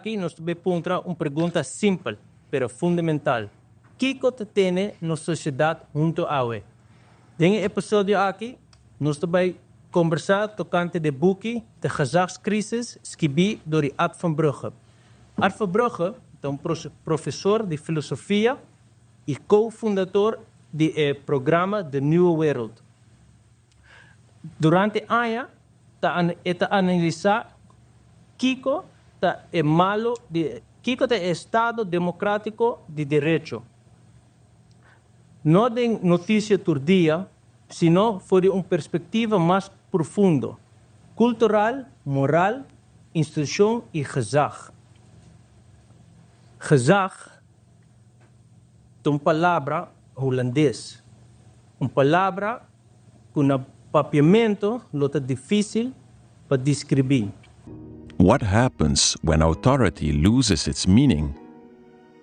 aki nos ta bay puntra un pregunta simpel, pero fundamental, Kico ta tene nos sociedad hunto awe? Den e episodio aki nos ta bay combersa tocante de buki De Gezagscrisis skibi door di Ad van Brugge. Ad van Brugge ta un profesor di filosofia y co-fundador di e programa De Nieuwe Wereld. Durante aña ta e ta analisa kico ta e malo di kico ta e estado democratico di derecho. No den noticia tur dia, sino for di un perspectiva mas profundo, cultural, moral, institucion y gezag. Gezag ta un palabra Hulandes, un palabra cu na Papiamento lo ta dificil pa describi. What happens when authority loses its meaning?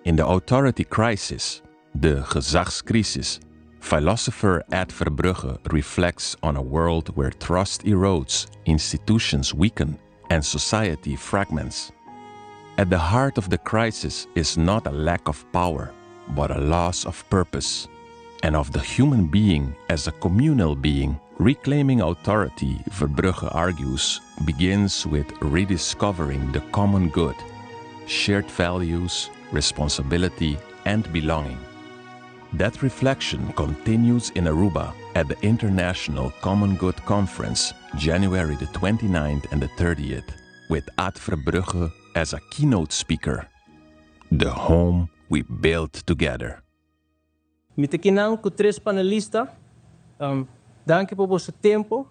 In The Authority Crisis, De Gezagscrisis, philosopher Ad Verbrugge reflects on a world where trust erodes, institutions weaken, and society fragments. At the heart of the crisis is not a lack of power, but a loss of purpose, and of the human being as a communal being. Reclaiming authority, Verbrugge argues, begins with rediscovering the common good, shared values, responsibility, and belonging. That reflection continues in Aruba at the International Common Good Conference, January the 29th and the 30th, with Ad Verbrugge as a keynote speaker. The home we build together. Mi ta kinan ku tres panelista. Danki pa boso tempu.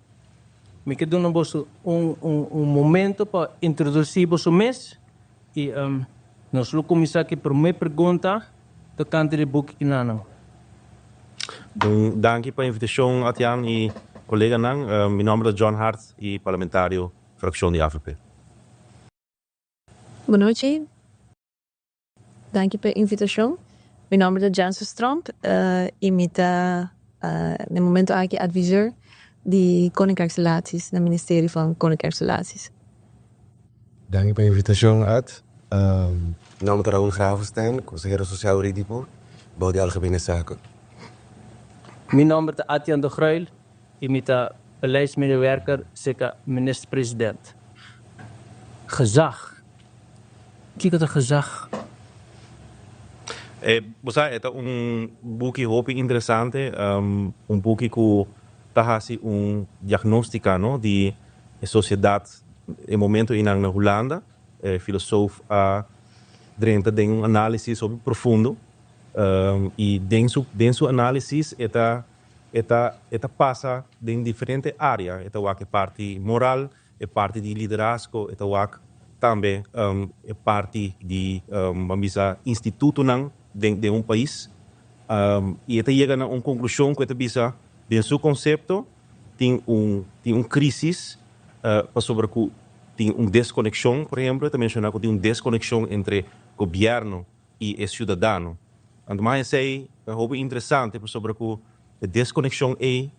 Mi ke duna boso un un momento pa introdusí boso mes i nos lo kuminsá ku e promé pregunta tokante di buki kinanan. Un danki pa invitashon Adrian i koleganan. Mi nòmber ta John Hart i parlamentario frakshon di avp. Bonochi. Danki pa e invitashon. Mi nòmber ta Jansen Tromp i mi ta na e momento aki adviseur di Koninkrijksrelaties na Ministerie van Koninkrijksrelaties. Danki pa e invitashon Ad. Mi nòmber ta Raul Gravenstein, konsehero sosial hurídiko bou di Algemene Zaken. Mi nòmber ta Adrian de Gruijl i mi ta beleidsmedewerker serka Minister President. Gezag. Kiko ta gezag? Bo sa, e ta un buki hopi interesante, un buki ku ta hasi un diagnostika, no, di e sosiedat e momento einan na Hulanda. E filosoof a drenta den un analisis hopi profundo i den su den su analisis e ta e ta e ta pasa den diferente area. E ta wak e parti moral, E parti di liderazgo e ta wak tambe e parti di ban bisa institutonan den den un pais y e ta yega na un conclusion cu e ta bisa den su concepto tin un tin un crisis pasobra cu tin un desconexion por ehemplo e ta menciona cu tin un desconexion entre gobierno y e ciudadano. Anto mas esey ta hopi interesante pasobra cu e desconexion ey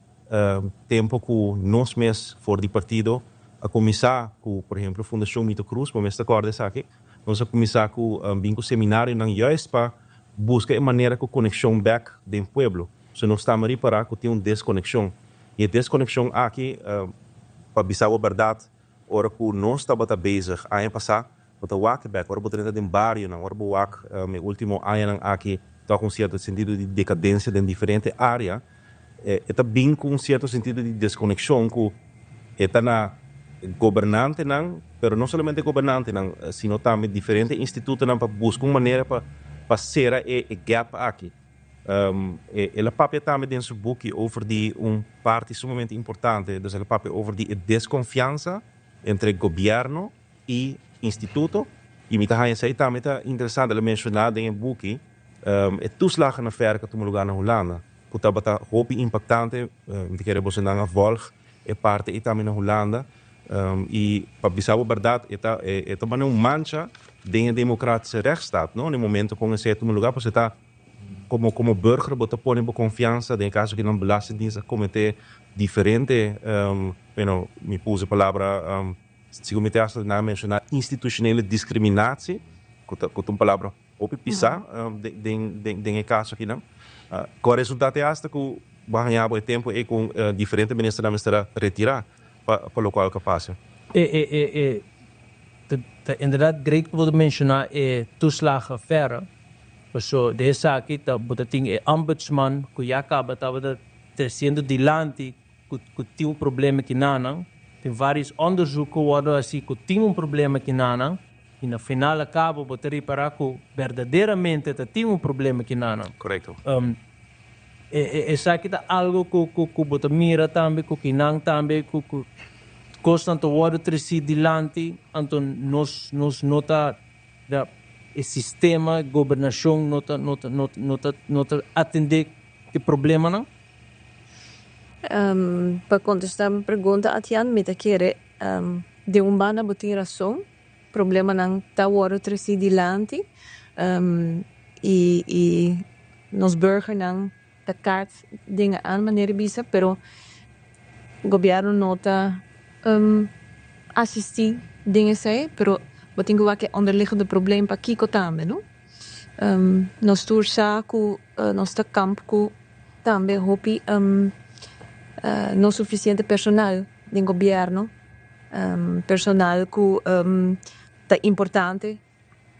tempo cu nos mes for di partido a cuminsa cu por ehemplo Fundacion Mito Cruz, bo mes ta corda esaki, nos a cuminsa cu bin cu seminarionan juist pa busca e manera cu conexion bek den pueblo. So nos ta ripara cu tin un desconexion y e desconexion aki pa bisa bo berdad ora cu nos tabata bezig aña pasa Bo ta wak bek ora bo ta drenta den barionan, ora bo wak e ultimo añanan aki tok un sierto sentido di decadencia den diferente area, e ta bin cu un sierto sentido di desconeccion cu e ta na gobernantenan, pero no solamente gobernantenan, sino tambe diferente institutonan pa busca un manera pa pa cera e gap aki. El a papia tambe den su buki over di un parti sumamente importante, dus el a papia over di e desconfiansa entre gobierno i instituto i mi ta haña esei tambe ta interesante. El a menshoná den e buki e toeslagenaffaire ku a tuma lugá na Hulanda ku tabata hopi impaktante. Mi ta kere bosonan a vòlg e parti ei tambe na Hulanda i pa bisa bo bèrdat e ta e ta manera un mancha den e demokratische rechtsstaat no na e momento kon esei a tuma lugá pasobra e ta komo komo burger bo ta pone bo konfiansa den e kaso ki nan belastingdienst a kometé diferente bueno mi por usa e palabra. Segun mi te hasta nan a menshoná institutionele discriminatie, ku ta ku ta un palabra hopi pisá den den den e kaso akinan. Ku a resultá te hasta ku bo a haña bo e tempu ei ku diferente ministernan mester a retirá pa pa lokual ku a pasa. E e e e ta ta inderdaad great ku bo ta menshoná e toeslagenaffaire, paso den esaki ta bo ta tin e ombudsman ku ya kaba tabata tresiendo dilanti ku ku tin un problema kinanan, tin varios onderzoek ku wòrdu hasi ku tin un problema kinanan i na final a kabo bo ta ripará ku berdaderamente ta tin un problema kinanan. Korekto. E e esaki ta algo ku ku ku bo ta mira tambe ku kinan tambe ku ku kosnan ta wòrdu tresí dilanti anto nos nos no ta da e sistema gobernashon no ta no ta no no ta no ta atendé e problemanan. Pa kontestá bo pregunta Atian, mi ta kere den un banda bo tin rason, problemanan ta wòrdu tresí dilanti i i nos burgernan ta kaart dingen aan manera di bisa, pero gobièrnu no ta asistí den esei, pero bo tin ku wak e onderliggende probleem pakiko tambe no. Nos tur sa ku nos ta kamp ku tambe hopi no sufisiente personal den gobièrnu, personal ku ta importante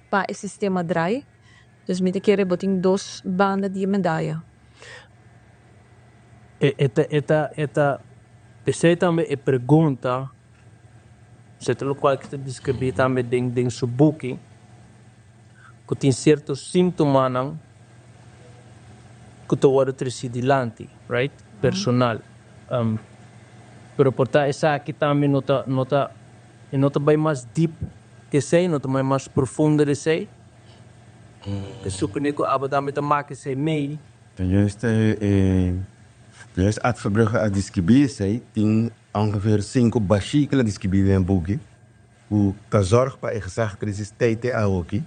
pa e sistema drai. Dus mi ta kere bo tin dos banda di e medaya. E ta e ta e ta p'esei tambe e pregunta, esei ta lokual ku ta deskribí tambe den den su buki, ku tin sierto síntomanan ku ta wòrdu tresí dilanti, right, personal. Pero por ta esaki tambe no ta no ta e no ta bai mas dip ke esei, no ta bai mas profundo di esei. Ta supone ku abo tambe ta maka esei mei. Ta juist e juist Ad Verbrugge a deskribí esei, tin ongeveer sinku bashí ku el a deskribí den e buki. Ku ta zorg pa e gezagcrisis tei te awoki,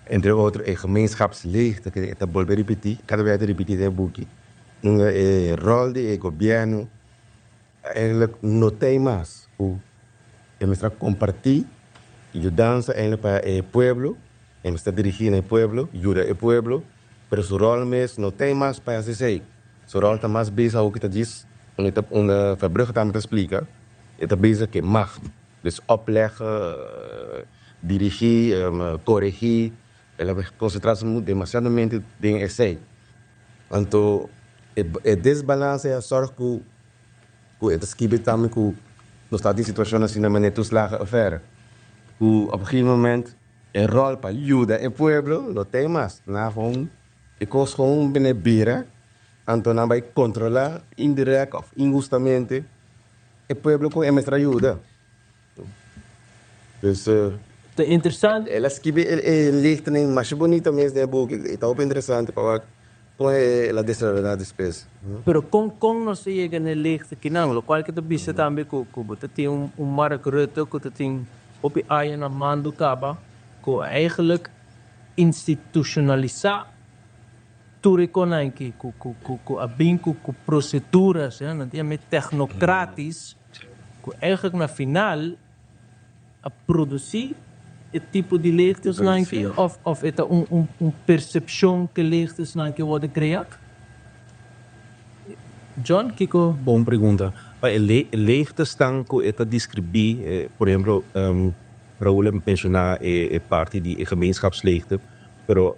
entre otro e gemeenschapsleegte ku e ta bolbe ripití, kada bia e ta ripití den e buki, unda e ròl di e gobièrnu eigenlijk no tei mas, ku e mester a kompartí yudansa eigenlijk pa e pueblo, e mester dirigí na e pueblo, yuda e pueblo, pero su ròl mes no tei mas pa hasi esei, su ròl ta mas bisa awoki ta djis, unda Verbrugge tambe ta splika. E ta bezig ku e macht. Dus opleggen, dirigí, koregí. El a konsentrá su demasiadamente den esei. Anto e desbalansa ei a sòrg ku ku e ta skibi tambe ku nos ta den situashon asina manera toeslagenaffaire. Ku op un gegeven moment e ròl pa yuda e pueblo no tin mas. Nan gewoon e kos gewoon bini bira anto nan bai kontrolá indirèkt òf inhustamente. E pueblo ku e mester a yuda. Dus. Ta interesante. El a skibi e lichtennan masha bunita mes den e buki. I ta hopi interesante pa wak kon el a desaroyá despues. Pero kon kon nos a yega na e licht akinan? Lokual ke ta bisa tambe ku ku bo ta tin un Mark Rutte ku ta tin hopi aña na mando kaba ku eigenlijk institushonalisá Tur e konan ki ku ku ku a bin ku ku proceduras ya nan ta yama e technocratisch ku eigenlijk na final a produci e tipo di leegtesnan ki of of e ta un un un percepcion ku e leegtesnan ki a worde crea? John kiko? Bon pregunta. Pa e leegtesnan ku e ta describi por ehemplo Raul a menciona e parti di e gemeenschapsleegte pero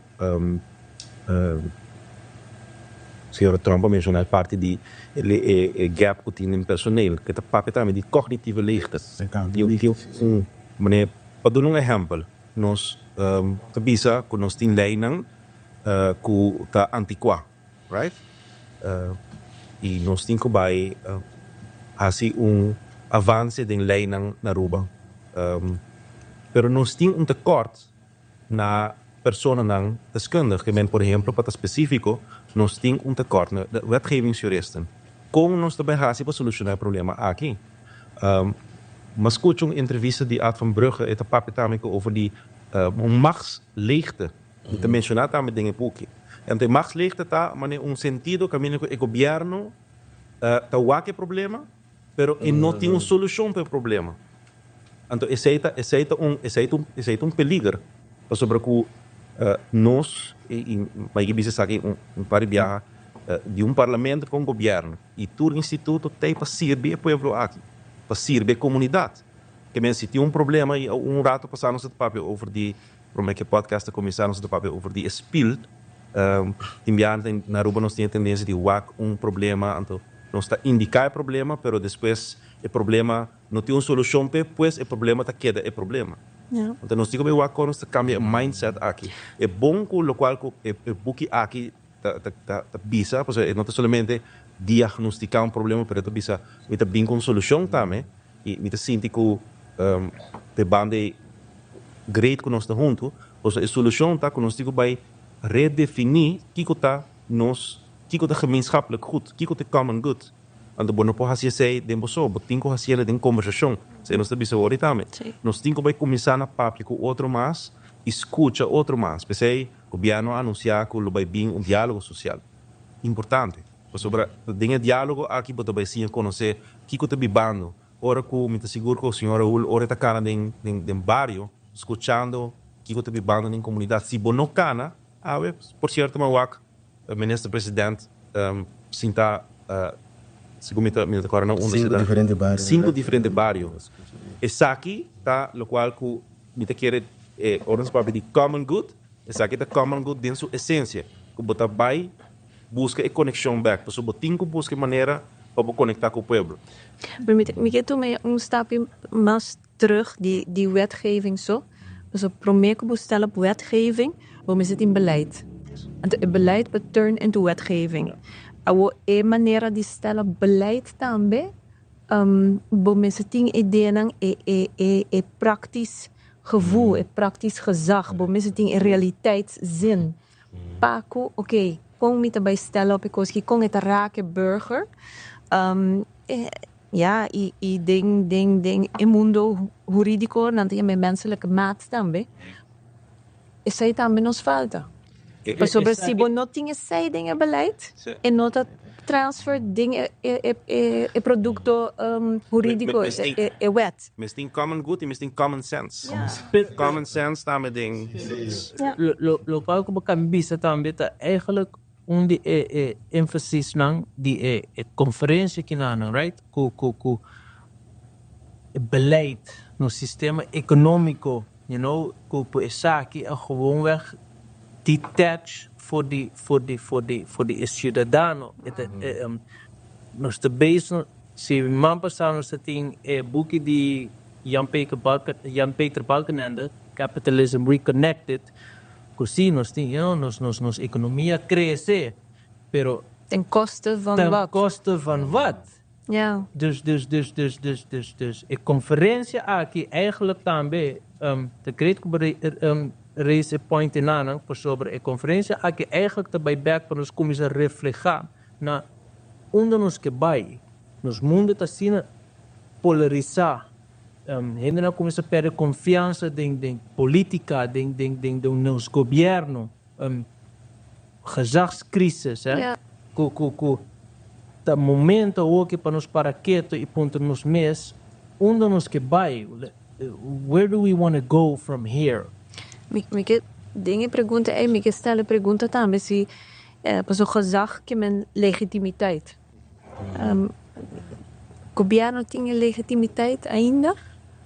Señora Tromp a menciona e parti di e gap cu tin den personeel, cu ta papia tambe di cognitieve leegte. Manera, pa duna un ehempel, nos ta bisa cu nos tin leynan cu ta anticua, right? Y nos tin cu bay haci un avance den leynan na Aruba. Pero nos tin un tekort na personanan deskundig. Ke men, por ehemplo, pa ta spesífiko, nos tin un tekort na wetgevingsjuristen. Kon nos ta bai hasi pa solushoná e problema aki? Mi a skucha un entrevista di Ad van Brugge, e ta papia tambe ku over di un machtsleegte. Mi ta menshoná tambe den e buki. Anto e machtsleegte ta manera un sentido kaminda ku e gobièrnu ta wak e problema, pero e no tin un solushon pa e problema. Anto esei ta esei ta un esei ta un esei ta un peliger pasobra ku nos i mi ke bisa esaki un un par di biaha di un parlamento pa un gobièrnu i tur instituto t'ei pa sirbi e pueblo aki, pa sirbi e komunidat. Ke men si tin un problema i un rato pasá nos a ta papia over di promé ku e podcast a kuminsá nos a ta papia over di e spil tin biaha na Aruba nos tin e tendensia di wak un problema anto nos ta indiká e problema pero despues e problema No tin un solucion p'e, pues e problema ta keda e problema. Anto nos tin cu bay wak con nos ta cambia e mindset aki. E bon cu locual cu e buki aki ta ta ta bisa, pasobra e no ta solamente diagnostica un problema, pero e ta bisa mi ta bin cu un solucion tambe y mi ta sinti cu p'e banda ei great cu nos ta hunto, pasobra e solucion ta cu nos tin cu bay redefini kico ta nos, kico ta gemeenschappelijk goed, kico ta e common good. Anto bo no por hasi esei den bo so, bo tin ku hasiel den kombersashon. Esei nos ta bisa wor tambe. Nos tin ku bai kuminsá na papia ku otro mas i skucha otro mas. P'esei gobièrnu a anunsiá ku lo bai bin un diálogo sosial. Importante. Pasobra den e diálogo aki bo ta bai siña konosé kiko ta bibando. Ora ku mi ta sigur ku señor Raul ora e ta kana den den bario skuchando kiko ta bibando den komunidat. Si bo no kana, awe por sierto mi a wak Minister President sinta segun mi ta mi ta kòrda na unda Sinku diferente bario. Sinku diferente bario. Esaki ta lokual ku mi ta kere e ora nos papia di common good, esaki ta common good den su esensia, ku bo ta bai buska e konekshon bèk, pasobra bo tin ku buska e manera pa bo konektá ku pueblo. Pero mi ta mi ke tuma un stapje mas terug di di wetgeving so, pasobra prome ku bo stel op wetgeving bo mester tin beleid. Anto e beleid por turn into wetgeving. Awor e manera di stel op beleid tambe bo mester tin ideanan e e e e praktisch gevoel, e praktisch gezag, bo mester tin e realiteitszin pa ku oké kon mi ta bai stel op e kos aki, kon e ta raak e burger. Ja, i i den den den e mundo hurídiko nan ta yama e menselijke maat tambe. Esei tambe nos falta. Pasobra si bo no tin esei den e beleid, e no ta transfer den e e e e produkto hurídiko, e e wet. Mes tin common good i mes tin common sense. Common sense tambe den. Lo lokual ku bo kan bisa tambe ta eigenlijk Un di e e énfasisnan di e e konferensia kinanan, right, ku ku ku e beleid, nos sistema ekonómiko, you know, ku ku esaki a gewoonweg detach for di for di for di for di e siudadano. E ta e nos ta bezig, si man pasá nos ta tin e buki di Jan Peter Balken Jan Peter Balkenende, Capitalism Reconnected, Cu si nos tin, you know, nos, nos, nos economia crece, pero. Ten koste van ten wat? koste van wat? Ja. Dus, dus, dus, dus, dus, dus, dus e conferencia aki eigenlijk tambe, um, ta great cu bo re, um, raise e point enanan, pasobra e conferencia aki eigenlijk ta bay bek pa nos cuminsa refleha na unda nos ke bay. Nos mundo ta asina polarisa. Hendenan a kuminsá pèrdè konfiansa den den polítika, den den den den nos gobièrnu. Gezagscrisis, hè? Ku ku ku ta momento awoki pa nos para ketu i puntra nos mes unda nos ke bai, where do we wanna go from here? Mi mi ke den e pregunta ei mi ke stèl e pregunta tambe si pasobra gezag ke men legitimiteit. Gobierno tin e legitimiteit ainda?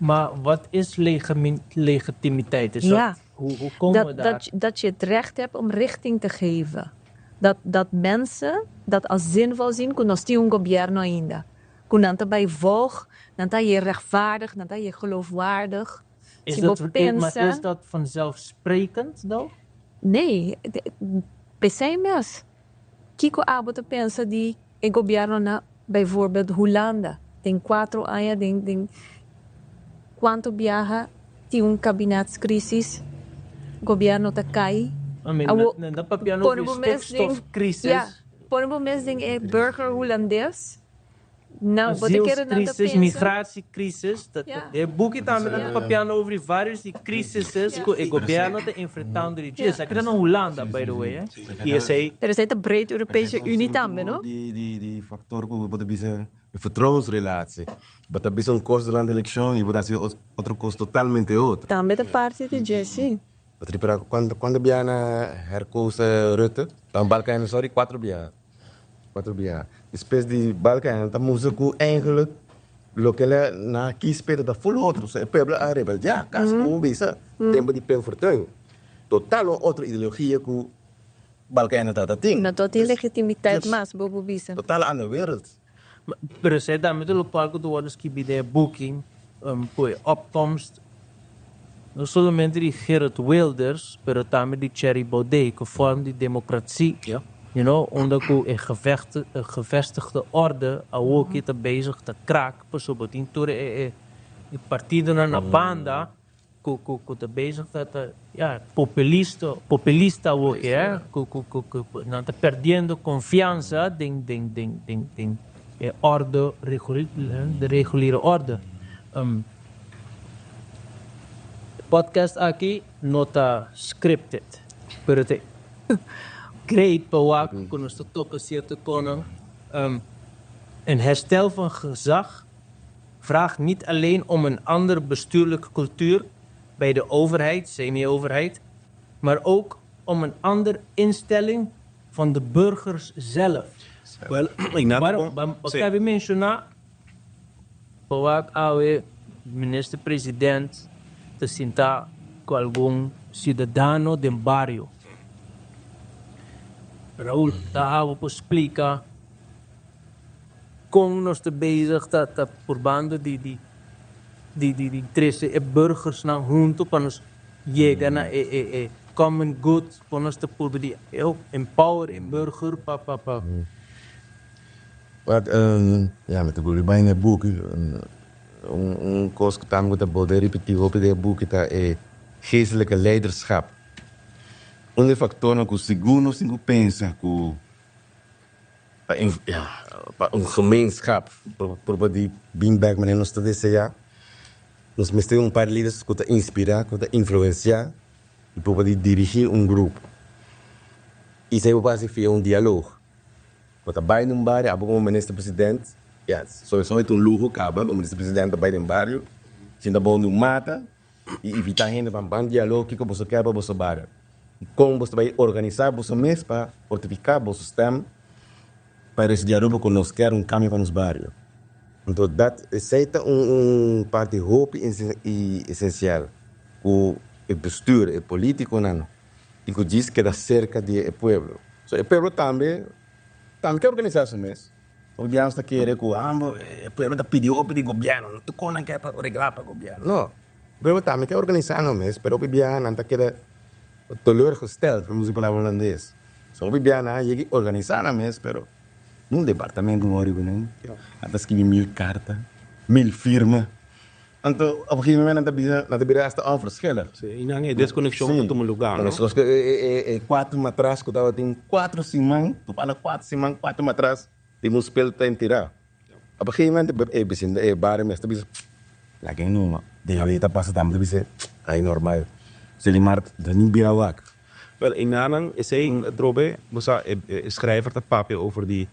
Maar wat is legitimiteit? Is dat, hoe, hoe komen we daar? Dat, dat je het recht hebt om richting te geven. Dat, dat mensen dat als zinvol zien ku nos tin un gobierno ainda. Ku nan ta bai volg, nan ta haye rechtvaardig, nan ta haye geloofwaardig. Is Si bo dat, maar pensa. is dat vanzelfsprekend dan? Nee, p'esei mes. Kiko abo ta pensa di e gobierno na bijvoorbeeld Hulanda den cuatro aña den den cuanto biaha tin un kabinetscrisis gobierno ta cay I mean, awo nan ta papia pone over bo mes den stikstofcrisis. ya pone bo mes den e burger Hulandes. Nou, bo ta kere nan ta Asielscrisis, pensa. migratiecrisis. Dat, Ja. E buki tambe ta papiando over varios di crises ku e gobierno ta enfrentando di dje. Esaki ta na Hulanda, by the way, eh. I esei Pero esei ta breed Europese Unie tambe, no? Di factor ku bo ta bisa e vertrouwensrelatie. Bo ta bisa un kos durante elekshon i bo ta hasi otro kos totalmente otro. Tambe ta parti di dje, si. Bo ta ripara kuantu kuantu biaha na herkozen Rutte? Ta un Balkenende, sorry, kuatro biaha. Kuatro biaha. Despues di Balkenende ta mustra ku eigenlijk loke el a na kies p'e ta ful otro. So e pueblo a rebeldiá kasi ku bo bisa tempu di Pim Fortuyn. Total un otro ideologia ku Balkenende tabata tin. No tin legitimitet mas, bo por bisa. Total ander wereld. Pero esei tambe ta lokual ku ta wòrdu skibí den e buki ku e opkomst no solamente di Geert Wilders pero tambe di Thierry Baudet ku vorm di demokratie, you know, unda ku e gevestigde orde awoki ta bezig ta krak pasobra bo tin tur e partidonan na banda ku ku ku ta bezig ta ta ya populista populista awor ke eh ku ku ku ku nan ta perdiendo konfiansa den den den den den e orde de reguliere orde. E podcast aki no ta scripted pero ta great pa wak ku nos ta toka sierto konan. Een herstel van gezag vraagt niet alleen om een andere bestuurlijke cultuur bij de overheid, semi-overheid, maar ook om een andere instelling van de burgers zelf. Wel, Ignacio, Bo a kaba menshoná bo wak awe minister president ta sinta ku algun siudadano den bario. Raul ta abo por splika Kon nos ta bezig ta ta purbando di di di di di trese e burgersnan hunto pa nos yega na e e e common good kon nos ta purba di empower e burger pa pa pa. Wat ya mi ta bolbe bai na e buki un un kos ku tambe ku ta bolbe ripiti hopi den e buki ta e geestelijke leiderschap. Un di e faktornan ku sigur nos tin ku pensa ku Pa pa un gemeenschap por di bin bek manera nos ta desea, nos mester un par di liders ku ta inspirá, ku ta influensiá i por di dirigí un grupo. I esei bo por hasi via un dialog. Bo ta bai na un bario, abo komo minister president, ya, sowiso e ta un luho kaba, un minister president ta bai den bario, sinta bon di un mata i invitá hende pa ban dialog kiko boso kier pa boso bario. Kon boso ta bai organisá boso mes pa fortifiká boso stem pa resi Aruba ku nos kier un kambio pa nos bario? Anto dat esei ta un un parti hopi esensial ku e bestuur, e politikonan tin ku djis keda serka di e pueblo. So e pueblo tambe tambe ke organisá su mes. Hopi bia nos ta kere ku e pueblo ta pidi hopi di gobièrnu, no tur kon nan ke pa reglá pa gobièrnu. No. Pueblo tambe ke organisá nan mes, pero hopi biaha nan ta keda teleurgesteld, pa usa e palabra hulandes. So hopi biaha nan a yega i organisá nan mes, pero nun departamento no riba nan. Nan ta skibi mil karta, mil firma. Anto op un gegeven moment nan ta bisa, nan ta bira hasta onverschillig. Sí, i nan e deskonekshon ta tuma lugá, no? Meskos ku e kuater matras ku tabatin kuater siman, tu pala kuater siman, kuater matras den un spel ta entirá. Op een gegeven moment e vecino e barrio mes ta bisa laga e numa den alí ta pasa tambe ta bisa ay normal Selimar ta ni bira wak. Wel e nanan esey atrobe bo sa e schrijver ta papia over di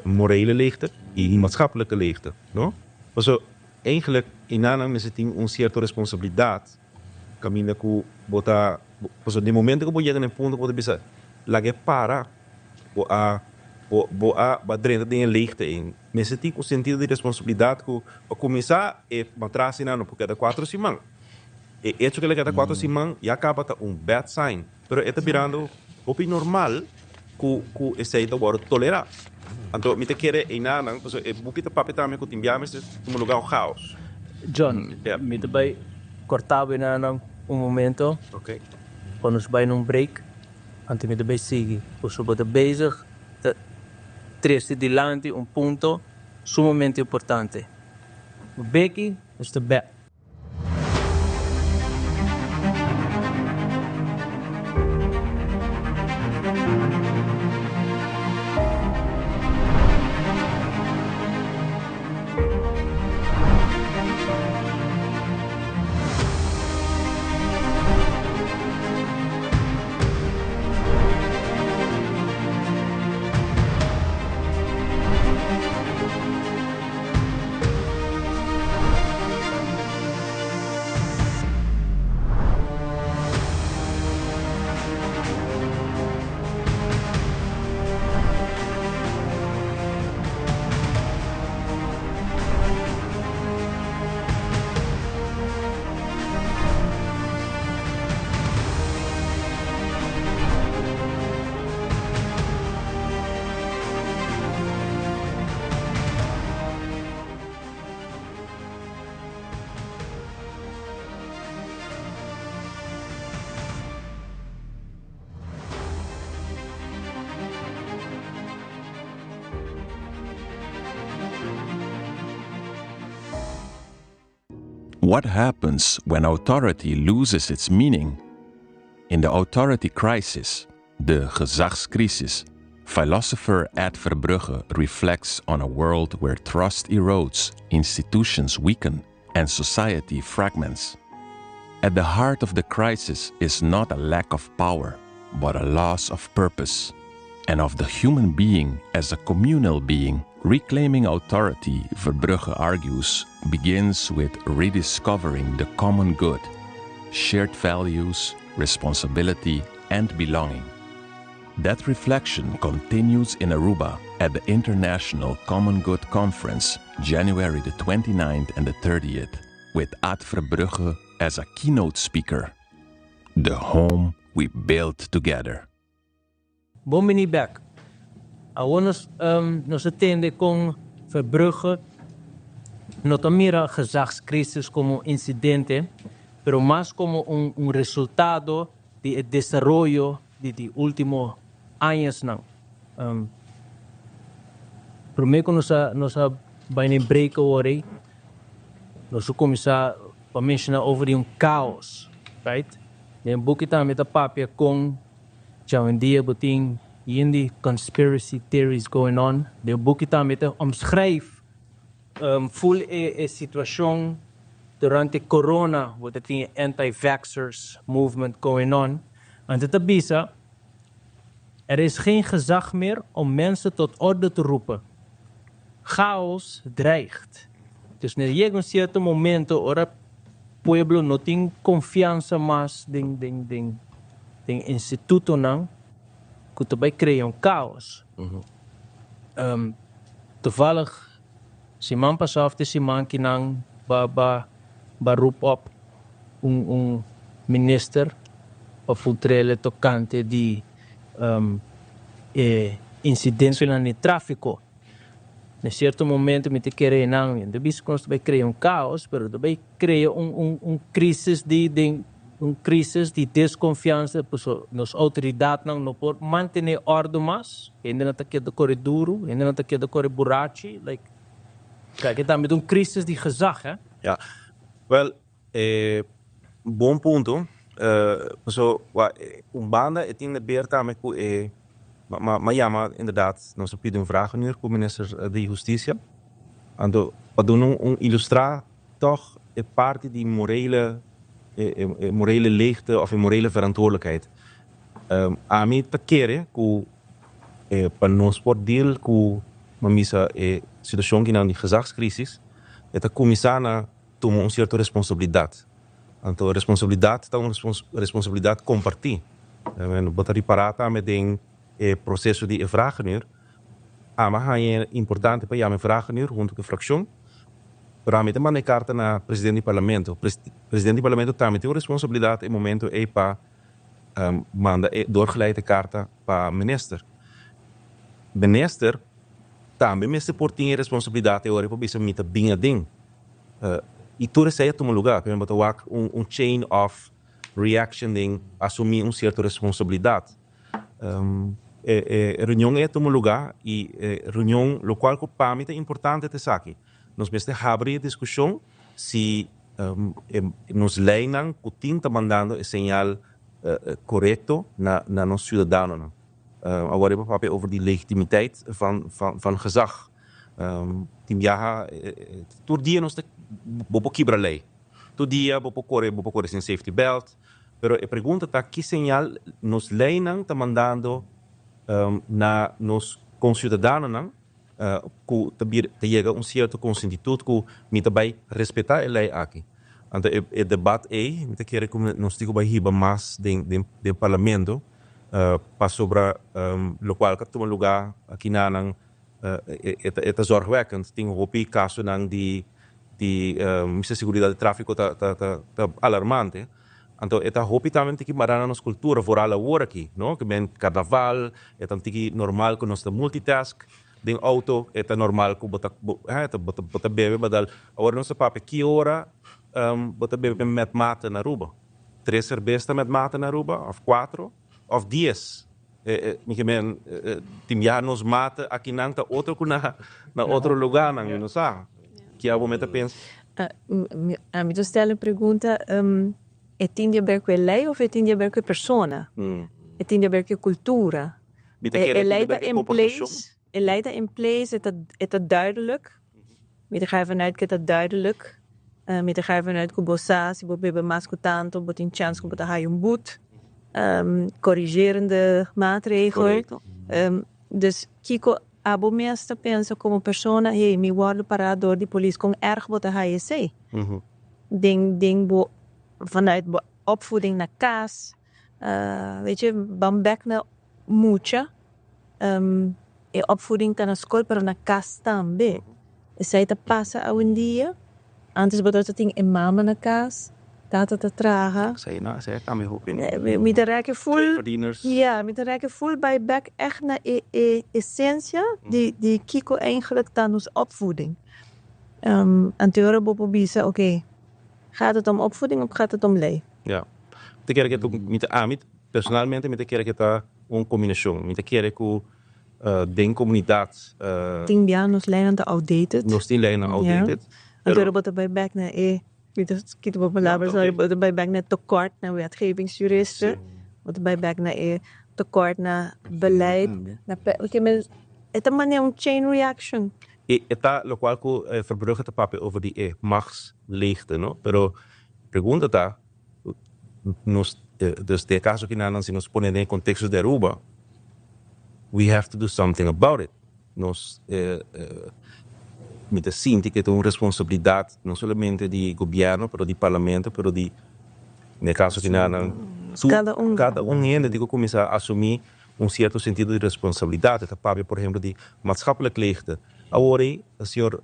morele leegte y di maatschappelijke leegte no paso eigenlijk e nanan mester tin un cierto responsabilidad caminda cu bo ta paso den momento cu bo yega na e punto cu bo ta bisa laga e para Bo a bo bo a bo a drenta den e leegte ei. Mester tin un sentido di responsabilidat ku pa kuminsá e matras einan no por keda kuatro siman. E echo ku el a keda kuatro siman ya kaba ta un bad sign. Pero e ta birando hopi normal ku ku esei ta wòrdu tolerá. Anto mi ta kere einanan pasobra e buki ta papia tambe ku tin bia mester tuma lugá un chaos. John, mi ta bai kòrta bo einanan un momento pa nos bai na un break. Anto mi ta bay sigui. Pasobra bo ta bezig ta trece dilanti un punto sumamente importante. Becky, nos ta bek. What happens when authority loses its meaning? In The Authority Crisis, de gezagscrisis, philosopher Ed Verbrugge reflects on a world where trust erodes, institutions weaken, and society fragments. At the heart of the crisis is not a lack of power, but a loss of purpose, and of the human being as a communal being. Reclaiming authority, Verbrugge argues, begins with rediscovering the common good, shared values, responsibility, and belonging. That reflection continues in Aruba at the International Common Good Conference, January the 29th and the 30th, with Ad Verbrugge as a keynote speaker. The home we built together. Bon bini bek. Awor nos nos a tende con Verbrugge no ta mira gezagscrisis como incidente, pero mas como un un resultado di e desaroyo di di ultimo añasnan. Prome cu nos a nos a bay na e break awor ey, nos a cuminsa pa menciona over di un caos, right? Den buki tambe ta papia con djawendia bo tin yen di conspiracy theories going on. Den buki tambe ta omschrijf Full e situacion durante corona bo ta tin e anti-vaxxers movement going on. Anto ta bisa, Er is geen gezag meer om mensen tot orde te roepen. Chaos dreigt. Dus na yega un cierto momento ora pueblo no tin confiansa mas den den den den institutonan cu ta bay crea un caos. Toevallig siman pasá of te siman ki nan ba ba ba roep op un un minister pa fultrele tokante di e insidentenan di tráfiko. Na sierto momento mi ta kere nan mi no ta bisa ku nos ta bai krea un kaos pero ta bai krea un un un krisis di den un krisis di deskonfiansa pasobra nos outoridatnan no por mantené òrdu mas, hendenan ta keda kore duru, hendenan ta keda kore burachi, like kijk tambe ta un krisis di gezag hè. Ja, wel e bon punto, pasobra un banda e tin de ber tambe ku e ma yama inderdaad nos a pidi un vragenuur ku minister di hustisia, anto pa duna un ilustra Tòg e parti di morele, e morele leegte òf e morele verantwoordelijkheid. Ami ta kere ku pa nos por deal ku, bo misa, e situashon kinan di gezagscrisis, e ta kuminsá na tuma un sierto responsabilidat. Anto responsabilidat ta un responsabilidat kompartí. Bo ta ripará tambe den e proseso di e vragenuur. Ami a haña importante pa yama e vragenuur hunto ku e frakshon, pero ami ta manda e karta na presidente di parlamento. Presidente di parlamento tambe tin un responsabilidat e momento ei pa manda e doorgeleide karta pa minister. Minister tambe mester por tin e responsabilidat e ora ei pa bisa mi ta bin aden. I tur esei a tuma luga. Bo ta wak un chain of reaction den asumi un sierto responsabilidat. E reunion ei a tuma lugá i e reunion lokual ku pa mi ta importante ta esaki, nos mester habri e diskushon si nos leinan ku tin ta mandando e señal korekto na nos siudadanonan. Awor e por papia over di legitimiteit van gezag. Tin biaha tur dia nos ta bo por kibra lei, tur dia bo por kore bo por kore sin safety belt. Pero e pregunta ta ki señal nos leynan ta mandando na nos conciudadanonan cu ta bira ta yega un cierto consentitud cu mi ta bay respeta e ley aki. Anto e debat ey mi ta kere cu nos tin cu bay hiba mas den den parlamento pasobra locual ca tuma lugar aki nanan e ta zorgwekkend. Tin hopi casonan di di mester seguridad di trafico ta ta ta alarmante. Anto e ta hopi tambe un tiki mará na nos cultura, vooral awor aki, no? Ke men carnaval, e ta un tiki normal cu nos ta multitask den auto, e ta normal cu bo ta bo ta bo ta bebe badal. Awor nos ta papia ki ora bo ta bebe met mate na Aruba? Tres cerbes ta met mate na Aruba of cuatro of dies? Mi ke men tin biaha nos mate akinan ta otro cu na otro lugarnan, mi no sa. Ki abo me ta pensa? Ami ta stel e pregunta, e tin di haber ku e lei of e tin di haber ku e persona? E tin di haber ku e kultura? Mi ta kere E lei tin di ta haber ku e in komportashon. place, e lei ta in place, e ta duidelijk. Mi ta ga ervan uit ku e ta duidelijk. Mi ta ga ervan uit ku bo sa, si bo bebe mas ku tantu, bo tin chance ku bo ta haya un boete. Corrigerende maatregel. Dus kiko abo mes ta pensa komo persona, hey, mi wòrdu pará dor di polis, kon erg bo ta haya esei? Den bo, vanuit bo opvoeding na kas, weet je, ban bèk na mucha, e opvoeding ta na skol, pero na kas tambe. Esei ta pasa awendia. Antes bo tin e mama na kas, tata ta traha. Esei no, esei kambia hopi. Mi ta rèk full, Verdieners. Ja, mi ta rèk full bai bèk echt na e esensia di kiko eigenlijk ta nos opvoeding. Anterior bo por bisa, oké, gaat het om opvoeding of gaat het om lei? Ja. Mi ta kere ku mi ta ami personalmente mi ta kere ku ta un kombinashon. Mi ta kere ku den komunidat Tin bia nos leinan ta outdated. Nos tin leinan outdated. Anterior bo ta bai bèk na e, mi ta kita bo palabra, sorry, bo ta bai bèk na tekort na wetgevingsjuristen. Bo ta bai bèk na e tekort na beleid. Na pe, oké, maar e ta manera un chain reaction. E ta lokual ku Verbrugge ta papia over di e machtsleegte, no? Pero pregunta ta, nos, dus den e kaso akinan si nos pone den e konteksto di Aruba, we have to do something about it. Nos, mi ta sinti ku e ta un responsabilidat no solamente di gobièrnu, pero di parlamento, pero di, den e kaso akinan, Kada un. Kada un hende tin ku kuminsá asumí un sierto sentido di responsabilidat. E ta papia, por ehempel, di maatschappelijk leegte. Awor ei, señor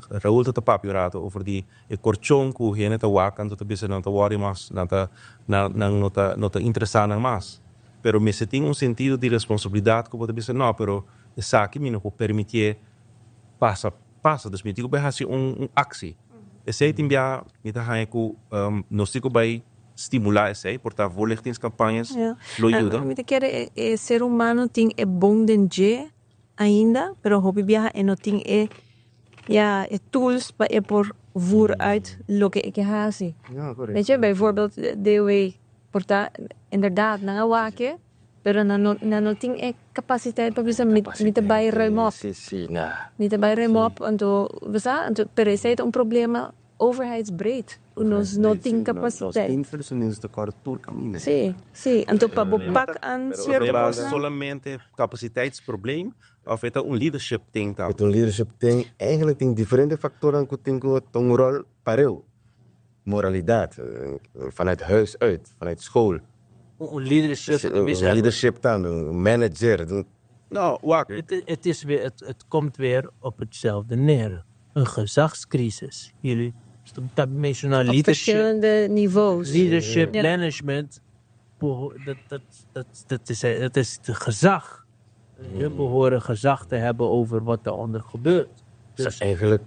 Raúl ta papia un rato over di e korchon ku hende ta wak, anto ta bisa nan ta wòri mas, nan ta nan nan no ta interesá nan mas. Pero mester tin un sentido di responsabilidat ku bo ta bisa, no, pero esaki mi no por permitié pasa pasa. Dus mi tin ku bai hasi un aksi. Esei tin bia mi ta haña ku nos tin ku bai stimulá esei, por ta voorlichtingscampagnes lo yuda. Mi ta kere e ser humano tin e bon den dje ainda, pero hopi biaha e no tin e, ja, e tools pa e por voer uit loke e ke hasi. Ja, correct. Weet je, bijvoorbeeld DOW por ta inderdaad nan a wak e, pero nan no tin e kapasidat pa bisa mi ta bai ruim op. Si, si, na. Mi ta bai ruim op, anto, sa, anto, pero esei ta un problema overheidsbreed. Nos no tin kapasidat. Nos tin personeelstekort tur kaminda. Si. Anto pa bo pak aan Pero cierto problema cosnan. Solamente capaciteitsprobleem of e ta un leadership ding dan? E ta un leadership ding. Eigenlijk tin diferente faktornan ku tin ku un ròl pareu. Moralidat, vanuit huis uit, vanuit school. Un leadership. Un leadership dan, un manager. No, wacht. Het komt weer op hetzelfde neer. Een gezagscrisis. Jullie dat mencionar Op leadership. Verschillende niveaus. Leadership, management. Dat is het gezag. Je behoren gezag te hebben over wat eronder gebeurt. Dus eigenlijk,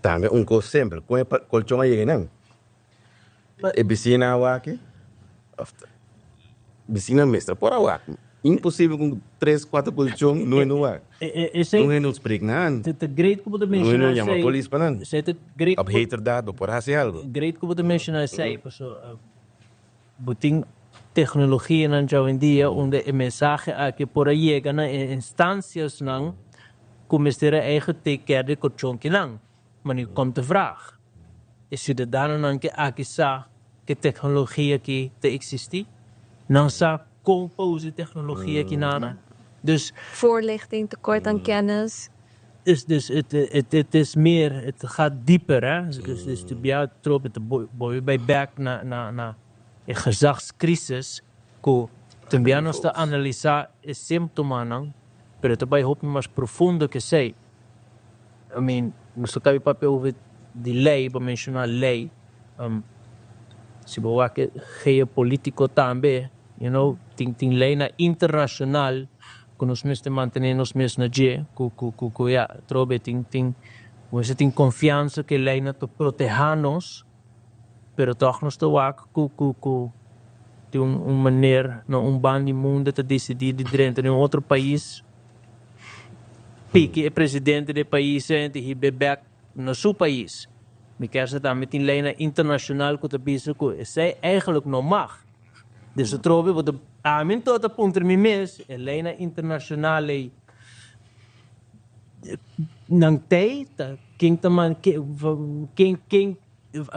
tambe un kos simpel. Kon e kolchon a yega nan? E bisiña a wak e? Of bisiña mester por a wak. Imposibel ku tres, kuater kolchon no no wak. Esei No no spreek nan. Het great ku bo ta No no mencionar yama sei. Polis pa nan. Esei ta great. Op heterdaad, bo por hasi algo. Great ku bo ta mencionar esei. Paso, bo tin teknologia nan awendia unda e mensahe aki por a yega na instansianan ku mester eigen take care di kolchonnan. Maar nu komt de vraag. E siudadanonan ku aki sa ku teknologia aki ta eksistí? Nan sa kon pa usa teknologia aki nada. Dus Voorlichting, tekort aan kennis. Dus het is meer, het gaat dieper. Hè? Dus de bia trop het boy bai bèk na e gezagscrisis ku tambe nos ta analisá e símptomanan, pero ta bai hopi mas profundo ku esei. I mean, nos a kaba papia over di lei, pa menshoná lei. Si bo wak geopolítiko tambe, tin leinan internashonal ku nos mester mantené nos mes na dje, ku ja, trobe tin bo tin konfiansa ku leinan ta protehá nos, pero toch nos ta wak ku tin un manera, no, un banda di mundu ta disidí di drenta den otro pais, piki e presidente di pais i hib'é bèk na su pais. Mi kier sa tambe tin leynan internacional cu ta bisa cu esey eigenlijk no mag. Dus atrobe bo ta, ami anto ta puntra mi mes, e leynan internacional ey nan tey? Ta ken ta man, ken, ken,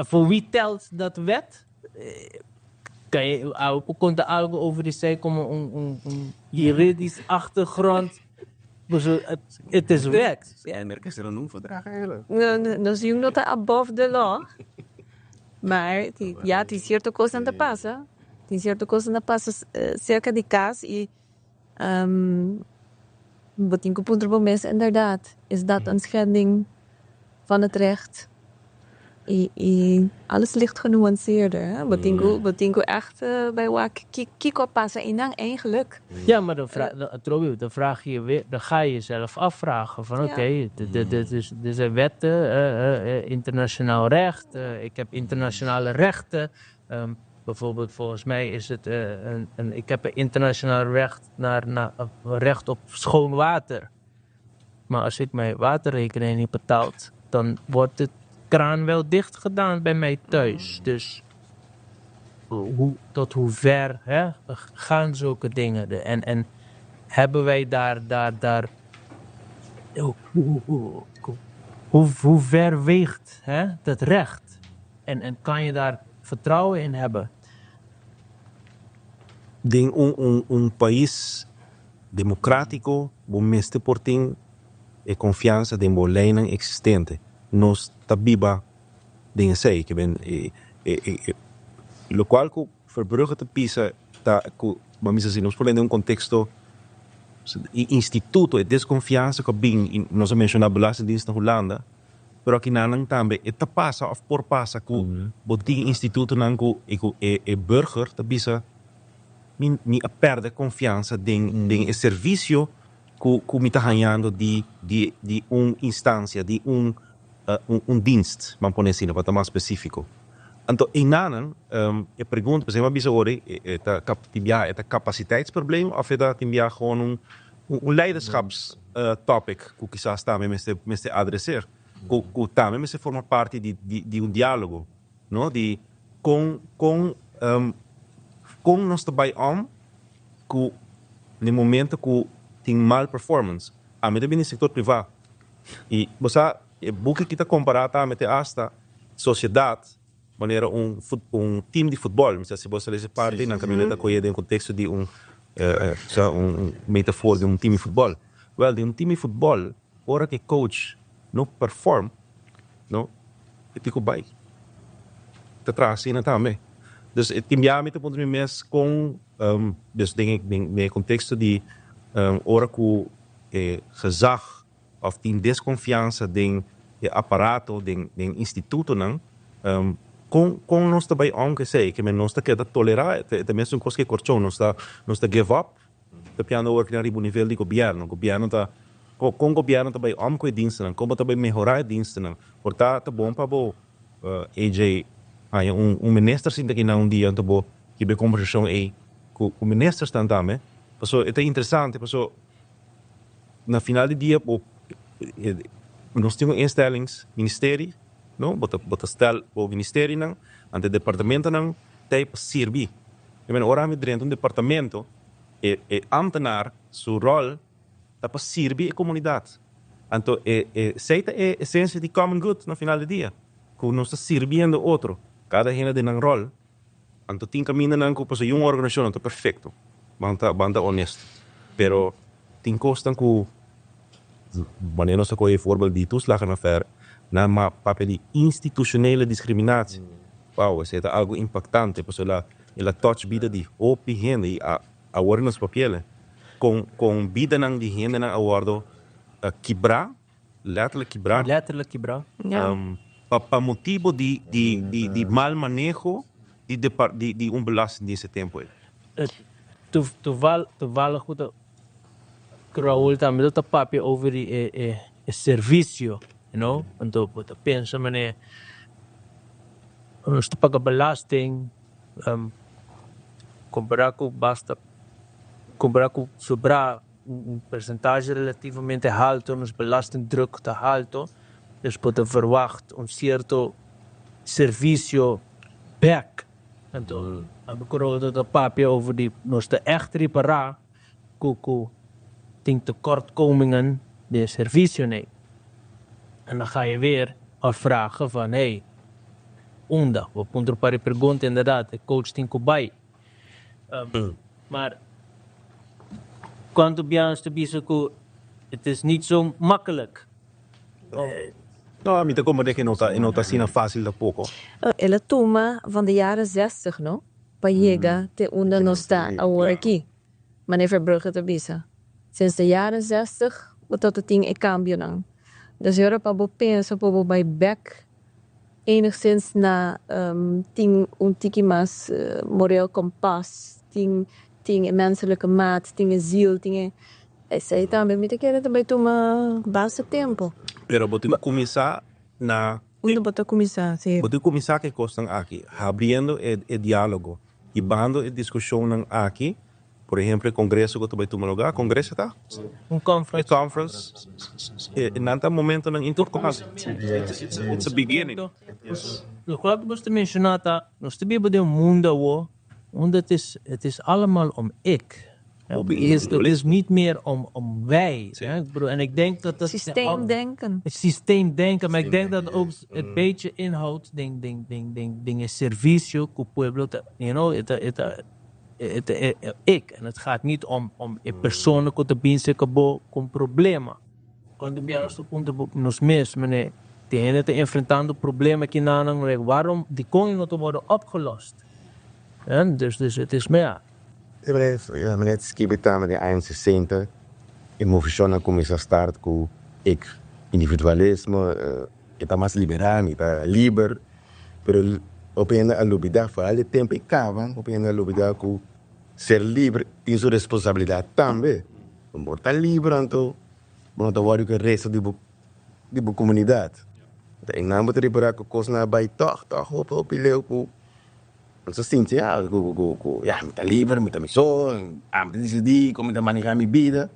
voor wie telt dat wet? Kan je awe por conta algo over esey como un, un, un juridisch achtergrond? Paso het is wet. Ja, merk is er een verdrag eigenlijk. No, no, nos yu no ta above the law. Maar ja, tin cierto cosnan ta pasa. Tin cierto cosnan ta pasa cerca di cas y bo tin cu puntra bo mes inderdaad, is dat een schending van het recht? Y y alles ligt genuanceerder, hè? Bo tin cu bo tin cu echt bay wak kico a pasa eynan eigenlijk. Ja, maar dan vraag, dan, Trobi, dan vraag je je weer, dan ga je jezelf afvragen van oké, dit is, dit zijn wetten, internationaal recht, ik heb internationale rechten. Bijvoorbeeld volgens mij is het, een, ik heb een internationaal recht naar recht op schoon water. Maar als ik mijn waterrekening niet betaalt, dan wordt de kraan wel dicht gedaan bij mij thuis. Dus tot hoe ver, hè, gaan zulke dingen? En hebben wij daar, hoe ver weegt, hè, dat recht? En kan je daar vertrouwen in hebben? Den un pais democratico, bo mester por tin e confiansa den bo leynan existente. Nos ta biba den esey, ke ben e locual cu Verbrugge ta pisa ta cu, bo a misa si nos por lei den un contexto e instituto, e desconfiansa cu a bin, y nos a menciona Belastingdienst na Hulanda, pero akinanan tambe e ta pasa of por pasa cu bo tin institutonan cu y cu e burger ta bisa mi a perde confiansa den e servicio cu mi ta hañando di un instancia, di un dienst, ban pone asina pa ta mas specifico. Anto einanan e pregunta, pasobra mi a bisa ora e ta tin biaha e ta capaciteitsprobleem of e ta tin biaha gewoon un leiderschaps topic cu kisas tambe mester adreser, cu tambe mester forma parti di un dialogo, no, di con nos ta bay om cu na e momento cu tin mal performance. Ami ta bini di sector priva y bo sa e buki ki ta compara tambe te hasta sociedad manera un team di futbol. Mi sa si bo sa lesa e parti, nan caminda ta coye den contexto di un metafoor di un team di futbol. Wel, den un team di futbol, ora cu e coach no perform, no, e tin cu bay. Ta traha asina tambe. Dus e tin bia mi ta puntra mi mes con, dus den e contexto di ora cu e gezag of tin desconfiansa den e aparato, den institutonan, con nos ta bay om cu esey? Ke men nos ta keda tolera? E ta mesun cos cu e corchon, nos ta give up? Ta piando awor cu riba un nivel di gobierno. Gobierno ta, con gobierno ta bay om cu e dienstennan? Con bo ta bay mehora e dienstennan? Por ta bon pa bo, AJ, haña un minister sinta aki na un dia, anto bo hiba e conversacion ey cu ministers tan tambe. Paso e ta interesante, paso na final di dia bo nos tin un instellings ministerie, no? Bo ta stel bo ministerienan, anto departamentonan ta pa sirbi. I mean, ora mi drenta un departamento, e ambtenaar su rol ta pa sirbi e comunidad. Anto e esey ta e esencia di common good na final di dia, cu nos ta sirbiendo otro, cada hende den nan rol. Anto tin camindanan cu pasobra un organisacion no ta perfecto, ban ta honesto, pero tin cosnan cu wanneer nos ta coge voorbeeld di toeslagenaffaire, nan ma papia di institutionele discriminatie. Wow, esey ta algo impactante, pasobra el a touch bida di hopi hende y awor nos papiele con bidanan di hendenan a wordo kibra, letterlijk kibra. Letterlijk kibra. Pa motibo di mal maneho di un belastingdienst e tempo ey. Toevallig goed Raul tambe ta papia over di e servicio. Anto bo ta pensa mane nos ta paga belasting, compara cu basta, compara cu sobra un percentage relativamente alto, nos belastingdruk ta alto, dus bo ta verwacht un cierto servisio bek. Anto ami ku Rodo ta papia over di nos ta ègt ripará ku ku tin tekortkomingen den e servisionan. En dan ga je weer afvragen van hey, unda? Bo puntra un par di pregunta inderdaad, e coach tin ku bai. Maar kuantu bia nos ta bisa ku het is niet zo makkelijk. No, mi ta comprende ku e no ta asina fácil tampoco. El a tuma van de jaren zestig no pa yega te unda nos ta awor aki, Meneer Verbrugge ta bisa. Sinds de jaren zestig bo ta tin e cambionan. Dus e ora pa bo pensa pa bo bai bek enigszins na tin un tiki mas moreel kompas, tin tin e menselijke maat, tin e ziel, tin e esei tambe mi ta kere ta bai tuma basta tempo. Pero bo tin ku kuminsá na. Unda bo ta kuminsá? Si. Bo tin ku kuminsá ku e kosnan aki, habriendo e diálogo, hibando e diskushonnan aki. Por ehemplo, e congreso cu ta bay tuma lugar, congreso ta? Un conference. E conference, e nan ta momentonan importante. It's a beginning. Locual cu bo ta menciona ta, nos ta biba den un mundo awo unda het is, het is allemaal om ik. Het is niet meer om, om wij. Ik bedoel, en ik denk dat dat... Systeemdenken. Systeemdenken, maar ik denk dat ook het beetje inhoudt den, den, den, den, den e servicio cu pueblo ta, you know, e ta, e ta, E ta e ik en het gaat niet om om e persona ku ta bin serka bo ku un problema. Cuando bia nos ta puntra bo nos mes, mene, tin hende ta enfrentando problema kinanan, mene, waarom, dikon e no ta wòrdu opgelost? Dus dus het is mea. Ja, meneer, skibi tambe den aña sesenta e movishonnan kuminsá start ku ik individualismo, e ta mas liberal, mi ta liber. Pero hopi hende a lubida, foral di tempu e kaba, hopi hende a lubida ku ser liber tin su responsabilidat tambe. Bo ta liber anto bo no ta wòrdu ku e resto di bo di bo komunidat. Anto einan bo ta ripará ku kosnan a bai tòg tòg hopi hopi leu ku bo ta sinti ya ku ku ku ya mi ta liber, mi ta mi so, ami ta disidí kon mi ta manehá mi bida.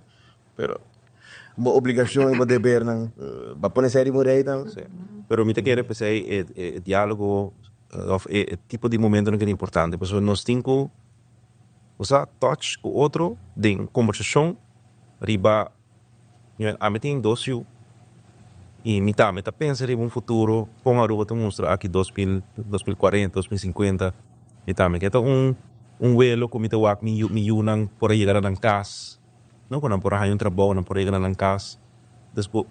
Pero bo obligashon i bo debernan bo a pone esei riba un rei tambe. Sí. Pero mi ta kere p'esei e e diálogo òf e e tipo di momentonan ke ta importante pasobra nos tin ku bo sa touch ku otro den kombersashon riba ami tin dos yu i mi tambe ta pensa riba un futuro kon Aruba ta mustra aki 2000, 2040, 2050 mi tambe ke ta un un welo ku mi ta wak mi mi yunan por a yega na nan kas. No ku nan por a haña un trabou, nan por yega na nan kas. Dus bo,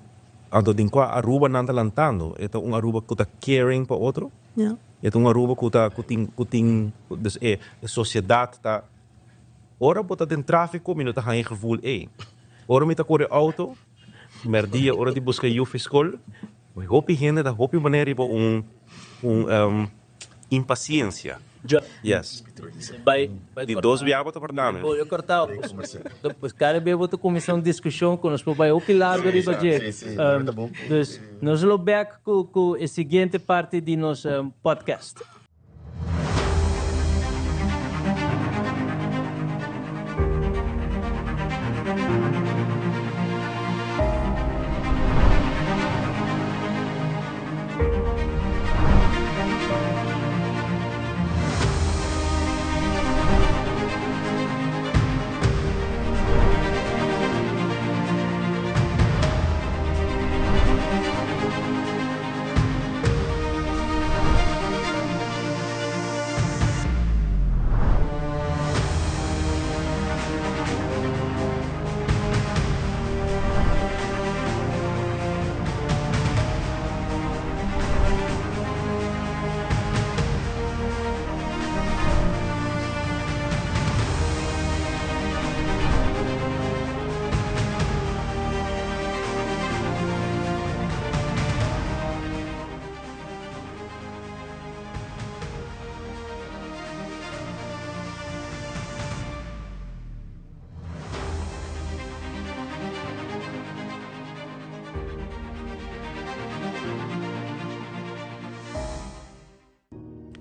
anto den kua Aruba nan ta lantando? E ta un Aruba ku ta caring pa otro? E ta un Aruba ku ta, ku tin, ku tin, dus e sosiedat ta, ora bo ta den trafiko mi no ta haña e gevoel ei. Ora mi ta kore outo, merdia ora di buska yu fi skol, hopi hende ta hopi manera riba un, un Impaciencia. Yes. Di dos bia bo ta porta mi. Bo corta. Pues cada bia bo ta cuminsa un discusion cu nos por bay hopi largo riba dje. Dus nos lo bek cu cu e siguiente parti di nos podcast.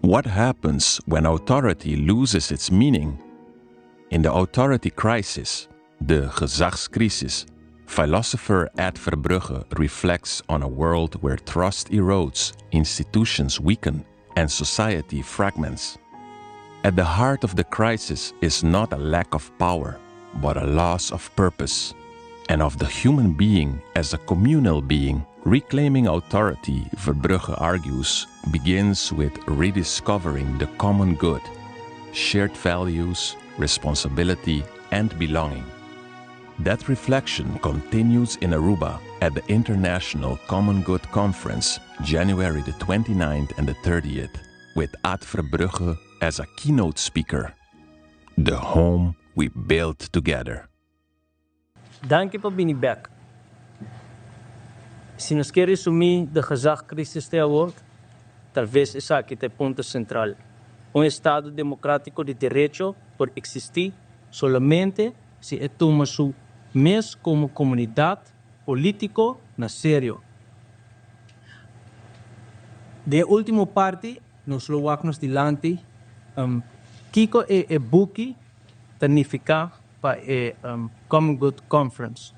What happens when authority loses its meaning? In the authority crisis, de gezagscrisis, philosopher Ad Verbrugge reflects on a world where trust erodes, institutions weaken, and society fragments. At the heart of the crisis is not a lack of power, but a loss of purpose, and of the human being as a communal being. Reclaiming authority, Verbrugge argues, begins with rediscovering the common good, shared values, responsibility, and belonging. That reflection continues in Aruba at the International Common Good Conference, January the 29th and the 30th, with Ad Verbrugge as a keynote speaker. The home we built together. Danki pa bini bek. Si nos kier resumi de gezagcrisis te awor, talves esaki ta e punto central. Un estado democratico di derecho por existi solamente si e tuma su mes como comunidad politico na serio. Den e ultimo parti nos lo wak nos dilanti kico e buki ta nifica pa e Common Good Conference.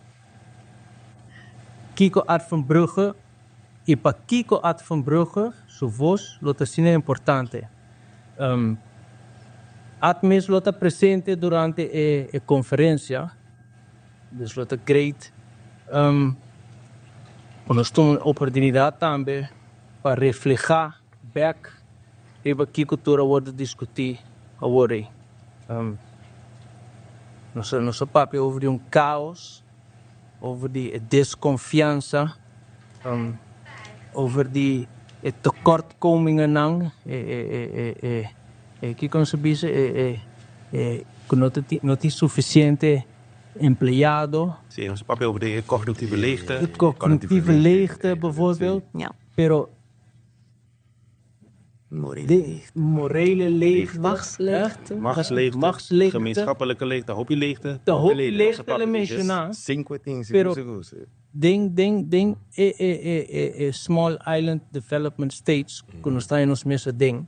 Kiko Ad van Brugge y pakico Ad van Brugge su voz lo ta asina importante. Ad mes lo ta presente durante e conferencia, dus lo ta great pa nos tuma un oportunidad tambe pa refleha bek riba kiko tur a wordo discuti awor ey. Nos a papia over di un caos, over di e desconfiansa, over di e tekortkomingennan, e kiko nos a bisa, e ku no ta no tin suficiente empleado. Sí, nos a papia over di e cognitieve leegte. E cognitieve leegte bijvoorbeeld. Pero Morele Morele leegte. Machtsleegte. Machtsleegte. Machtsleegte. Gemeenschappelijke leegte. Hopi leegte. Ta hopi leegte le menciona. Cinque tin, Pero sigur, sigur. den, den, den e, e, e, e, e small island development states ku nos ta den nos mesa den,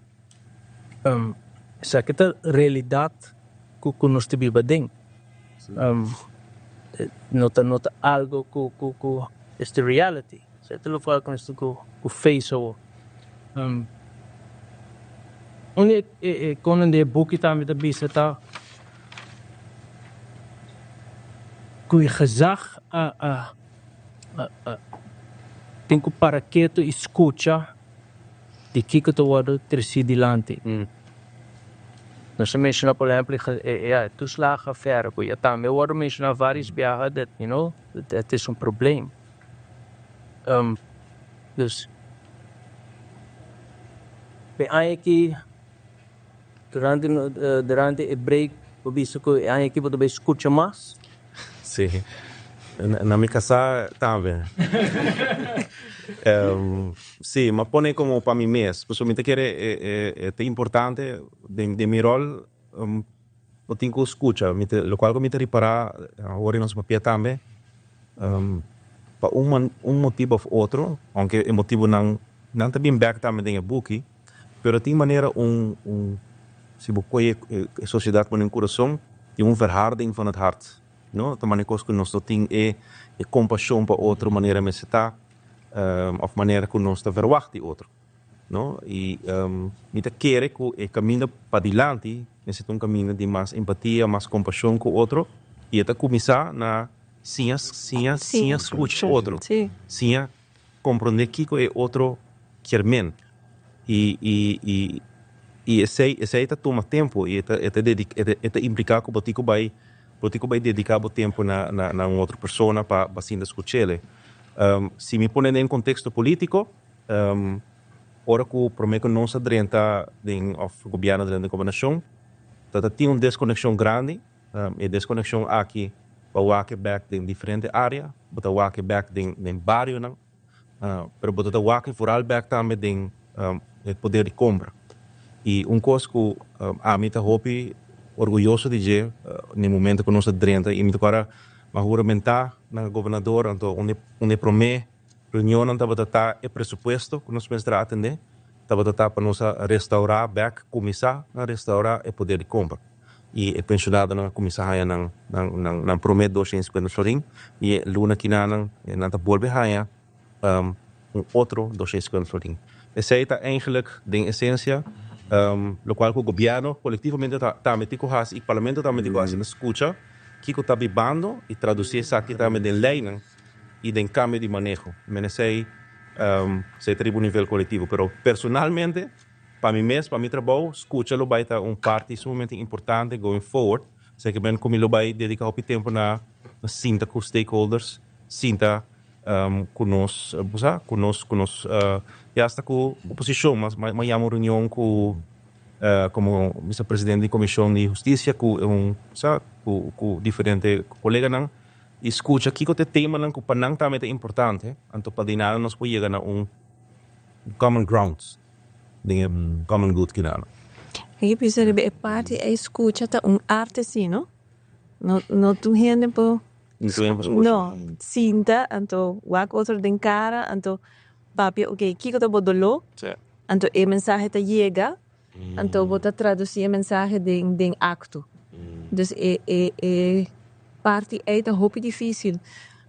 esaki ta realidad ku, ku nos ta biba den. No ta, no ta algo ku, ku, ku, it's the reality. Esaki ta lokual ku nos tin ku, ku face awor. Un di e konan di e buki tambe ta bisa ta ku e gezag a a tin ku para ketu i skucha di kiko ta wòrdu tresí dilanti. Nos a menshoná por ehèmpel e toeslagenaffaire ku ya tambe a wòrdu menshoná vários biaha dat you know dat is un probleem. Dus e aña aki durante durante e break bo bisa ku e aña aki bo ta bai skucha mas? Sí, na mi kasá tambe. Sí, m'a pone komo pa mi mes, pasobra mi ta kere e ta importante den mi ròl bo tin ku skucha. Mi ta lokual ku mi ta ripará awor den nos papia tambe pa un un motibu òf otro, ounke e motibunan nan ta bin bèk tambe den e buki, pero tin manera un un si bo kohe e sosiedat pone un kurason tin un verharding van het hart, no? Ta manera kos ku nos no tin e e kompashon pa otro manera mester ta òf manera ku nos ta verwagt di otro. No? I mi ta kere ku e kaminda padilanti mester ta un kaminda di mas empatia, mas kompashon ku otro, i e ta kuminsá na siña, siña, siña skucha otro, siña komprondé kiko e otro kier men. I, i, i, i esei, esei ta tuma tempu i e ta, e ta e ta impliká ku bo tin ku bai, bo tin ku bai dediká bo tempu na, na, na un otro persona pa, pa sinta skuch'el. Si mi pone den konteksto polítiko, Ora ku promé ku nos a drenta den òf gobièrnu a drenta den gobernashon ta ta tin un deskonekshon grandi. E deskonekshon aki bo a wak e bèk den diferente área, bo ta wak e bèk den den barionan, pero bo ta ta wak e vooral bèk tambe den e poder di kompra. I un kos ku ami ta hopi orguyoso di dje na e momento ku nos a drenta i mi ta kòrda mi a huramentá na gobernador anto un di e promé Reunionnan tabata ta e presupuesto ku nos mester a atendé, tabata ta pa nos a restaurá bèk, kuminsá na restaurá e poder di kompra. I e penshonadonan a kuminsá haña nan nan nan nan promé 250 florin i e luna kinanan nan ta bolbe haña un otro 250 florin. Esei ta eigenlijk den esensia lokual ku gobièrnu kolektivamente ta tambe tin ku hasi i parlamento tambe tin ku hasi, ta skucha kiko ta bibando i tradusí esaki tambe den leinan i den kambio di maneho. Men esei esei ta riba un nivel kolektivo, pero personalmente pa mi mes, pa mi trabou, skucha lo bai ta un parti sumamente importante going forward. Esei ke men ku mi lo bai dediká hopi tempu na sinta ku stakeholders, sinta ku nos, bo sa, ku nos, ku nos, i asta ku oposishon. Mas mi a yama un reunion ku komo mister presidente di komishon di hustisia ku un, bo sa, ku ku diferente koleganan i skucha kiko ta e temanan ku pa nan tambe ta importante, anto pa di nada nos por yega na un common ground. Den e common good kinan. Aki bisa riba e parti ei skucha ta un arte si no? No no tur hende por no sinta anto wak otro den kara anto papia ok kiko ta bo doló anto e mensahe ta yega anto bo ta tradusi e mensahe den den akto dus e e e parti ei ta hopi dificil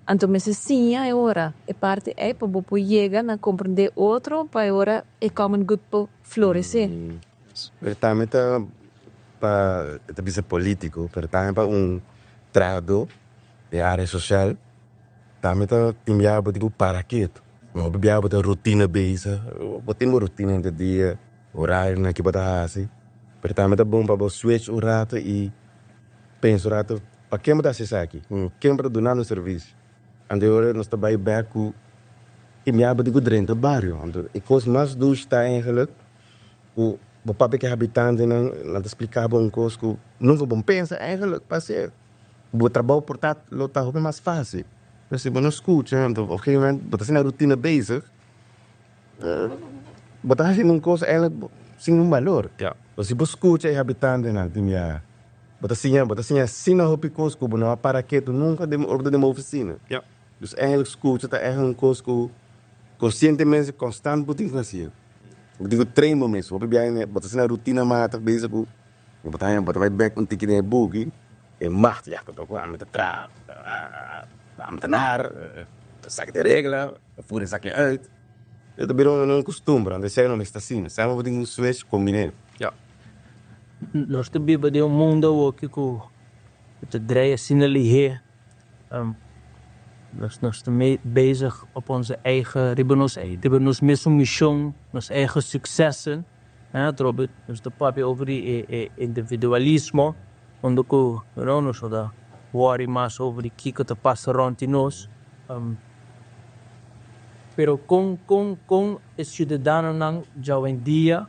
Anto mester siña e ora e parti ei pa bo por yega na comprende otro pa e ora e common good por florece. Pero tambe ta pa, e ta bisa politico, pero tambe pa un trahador den area social tambe ta tin biaha bo tin ku para ketu. Hopi biaha bo ta rutina bezig, bo tin bo rutina henter dia, horarionan ki bo ta hasi, pero tambe ta bon pa bo switch un rato y pensa un rato. Pa ken bo ta hasi esaki? Ken bo ta duna nos servisio? Anto e ora nos ta bai bek ku e miaha bo tin ku drenta bario. Anto e kos mas dushi ta eigenlik ku bo papia ku e habitantenan, nan ta splika bo un kos ku nunka bo pensa eigenlik pa hacer. Bo trabou por ta lo ta hopi mas fasil. Pero si bo no skucha, anto op gegeven moment bo ta hasi na rutina bezig, bo ta hasiendo un kos eigenlik sin un balor. Pero si bo skucha e habitantenan tin miaha. Bo ta siña, bo ta siña asina hopi kos ku bo no a para ketu nunka den ora bo ta den bo ofisina. Dus eigenlijk skucha ta echt un kos ku konsientemente konstant bo tin ku hasié. Bo tin ku train bo mes. Hopi biaha bo ta asina rutina matig bezig ku bo ta haña bo ta bai bek un tiki den e buki e macht ya ta toka ami ta traha ambtenaar esaki ta e regla voer esaki uit. E ta bira un kustumber, anto esei no mester asina. Semper bo tin un switch kombiné. Nos ta biba den un mundo awoki ku ta drei asina lihé. Nos nos ta bezig op onze eigen, riba nos riba nos mesun mishon, nos eigen suksessen. Atrobe nos ta papia over di e e individualismo unda ku you know nos no ta wòri mas over di kiko ta pasa rònt di nos. Pero kon kon kon e siudadanonan djawendia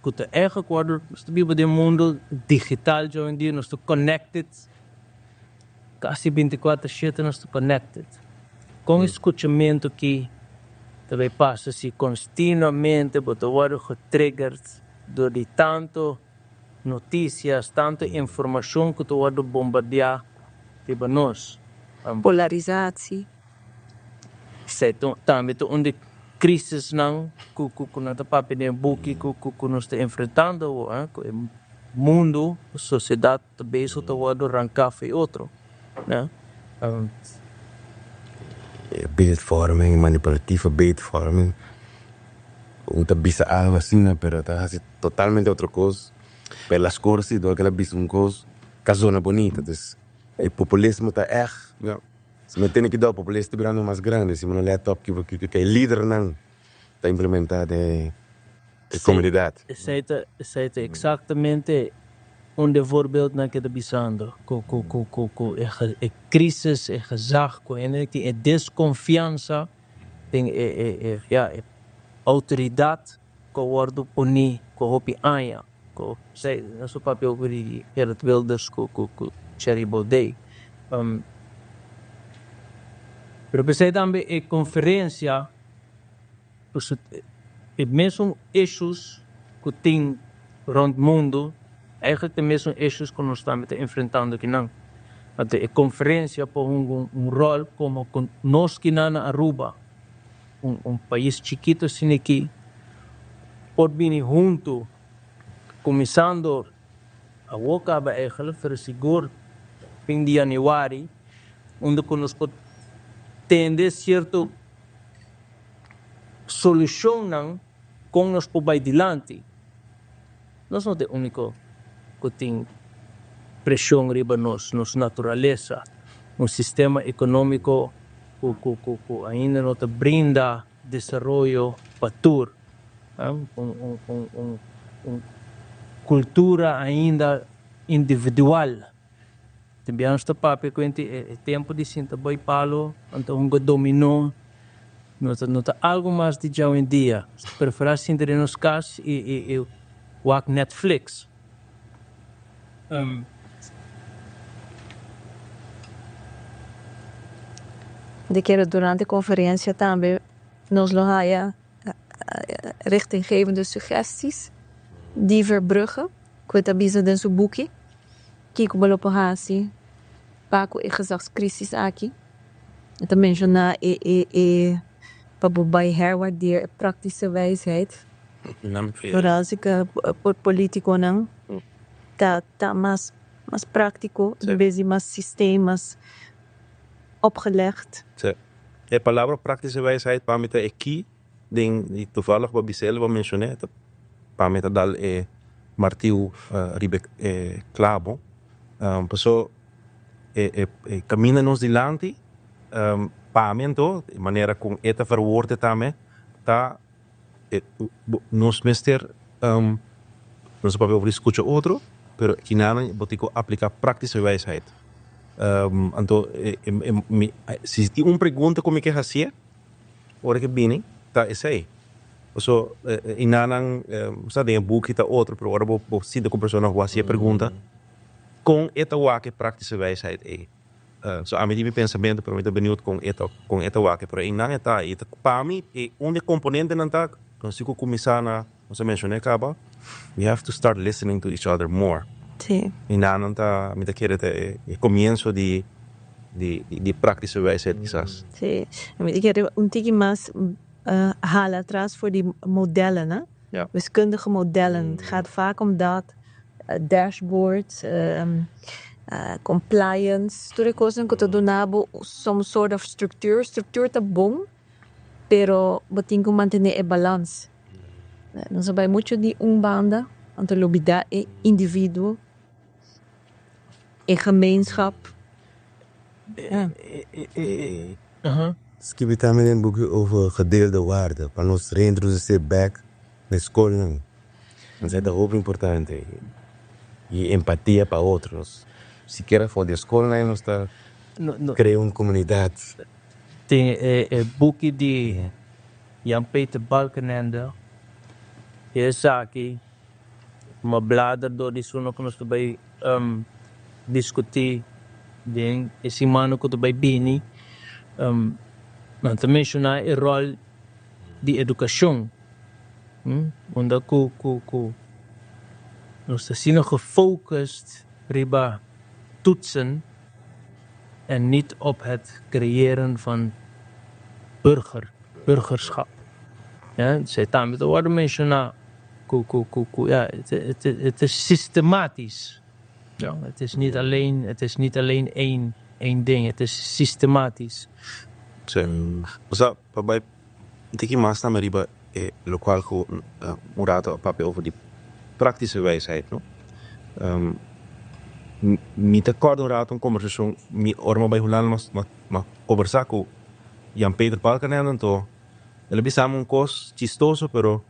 ku ta erg akuerdo nos ta biba den mundo digital djawendia nos ta connected kasi 24 shete nos ta connected. Kon e skuchamentu aki ta bay pasa si kontinuamente bo ta wòrdu getriggerd dor di tantu notisias, tantu informashon ku ta wòrdu bombardiá riba nos? Polarisatie. Esei tambe ta un di crisisnan cu cu nan ta papia den e buki cu cu nos ta enfrentando awor, cu e mundo, sociedad ta bezig ta wordo ranca for e otro. E beeldvorming, manipulatieve beeldvorming, un ta bisa algo asina pero ta haci totalmente otro cos, pero las cor si dor cu el a bisa un cos ta zona bonito, dus e populismo ta echt. Si mi tene kidao populismo ta birando mas grandi si mi no let op kiko kiko e lidernan ta implementa den e komunidat. Esei ta esei ta eksaktamente un di e voorbeeldnan ke ta bisando ku ku ku ku ku e e krisis e gezag ku hende tin e deskonfiansa den e e e ya e outoridat ku a wòrdu poni ku hopi aña ku esei nos a papia over di Geert Wilders ku ku ku Thierry Baudet. Pero p'esei tambe e konferensia e mesun issues ku tin rònt mundu, eigentlik ta e mesun issues ku nos tambe ta enfrentando akinan. Anto e konferensia por hunga un ròl komo ku nos kinan na Aruba, un pais chikito asina aki, por bini huntu kuminsando. Awor kaba eigenlijk, pero sigur fin di januari, unda ku nos por tende sierto solushonnan kon nos por bai dilanti. Nos no ta e úniko ku tin preshon riba nos, nos naturalesa, un sistema ekonómiko ku ku ku ku ainda no ta brinda desaroyo pa tur, un un un un un kultura ainda individual. Tin bia nos ta papia ku hende e tempu di sinta bai palo anto hunga dominó no ta no ta algu mas di djawendia. Nos ta preferá sinta den nos kas i i i wak Netflix. Di kere durante konferensia tambe nos lo haya richtinggevende sugesties di Verbrugge ku e ta bisa den su buki. Kiko bo lo por hasi pa ku e gezagscrisis aki? E ta menshoná e e e pa bo bai herwaardeer e praktische wijsheid. Vooral si ku politikonan ta ta mas mas práktiko en bes di mas sistemas opgelegd. Sí. E palabra praktische wijsheid pa mi ta e key Den di toevallig bo bisel bo mencion'é ta pa mi ta dal e martiu riba e clabo paso e e caminda nos dilanti pa mi anto e manera con e ta verwoord e tambe ta nos mester nos a papia over di scucha otro pero kinanan bo tin cu aplica practische wijsheid anto si tin un pregunta cu mi ke haci'e. Ora ke bini ta esei. Paso i nanan sa den e buki ta otro pero ora bo bo sinta ku persona ku hasi e pregunta kon e ta wak e praktische wijsheid ei. So ami tin mi pensamentu pero mi ta beniut kon e ta kon e ta wak e pero einan e ta i ta pa mi e un di e komponentenan ta nos tin ku kuminsá na nos a menshoná kaba we have to start listening to each other more. I nanan ta mi ta kere ta e komienso di di di praktische wijsheid kisas. Sí, mi ta kere un tiki mas hala atras for di modellen, hè. Ja. Wiskundige modellen. Het gaat vaak om dat, dashboards, compliance, tur e kosnan ku ta duna bo some sort of structuur. Structuur ta bon, pero bo tin ku mantene e balans. Nos a bai mucho di un banda, anto lubida e individuo. E gemeenschap. Skibi tambe den buki over gedeelde waarden pa nos reintroduce bek na skolnan. Esei ta hopi importante y empatia pa otro. Nos sikiera for di skolnan nos ta crea un comunidad. Tin e buki di Jan Peter Balkenende y esaki. M'a blader dor di suno ku nos ta bai diskutí den e simana ku ta bai bini. Nan ta menshoná e ròl di edukashon, unda ku ku ku nos ta asina gefocust riba toetsen en niet op het creëren van burger, burgerschap. Esei tambe ta wòrdu menshoná. Ku ku ku ku ja het het het is systematisch. Ja. Het is niet alleen het is niet alleen één één ding, het is systematisch. Sí. Osea, pa bai un tiki mas tambe riba e lokual ku un rato a papia over di praktische wijsheid, no? Mi ta kòrda un rato un kombersashon mi ora mi a bai Hulanda mi a kombersá ku Jan Peter Balkenende, anto el a bisa mi un kos chistoso pero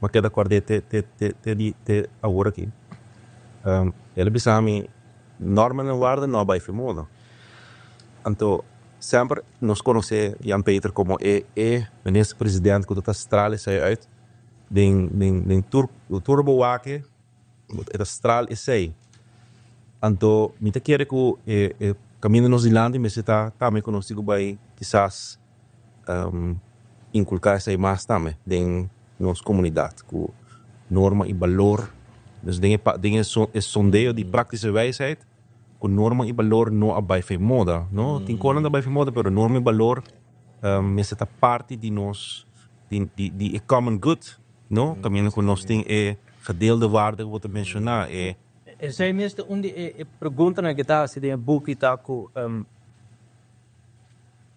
M'a keda kòrd'é te te te te di te awor aki. El a bisa mi, Norman en warda no a bai fe moda. Anto semper nos konosé Jan Peter komo e e minister president ku ta ta stral esei uit den den den tur tur bo wak e ta stral esei. Anto mi ta kere ku e e kaminda nos dilanti mester ta tambe ku nos tin ku bai kisas inculca esey mas tambe den nos comunidad cu norma y balor, dus den e den e sondeo di praktische wijsheid cu norma y balor no a bay fey moda, no, tin cosnan ta bay fey moda pero norma y balor mester ta parti di nos di di e common good, no, caminda cu nos tin e gedeelde waarde cu bo ta menciona, e. Esei mes ta un di e preguntanan ku ta hasi den e buki ta ku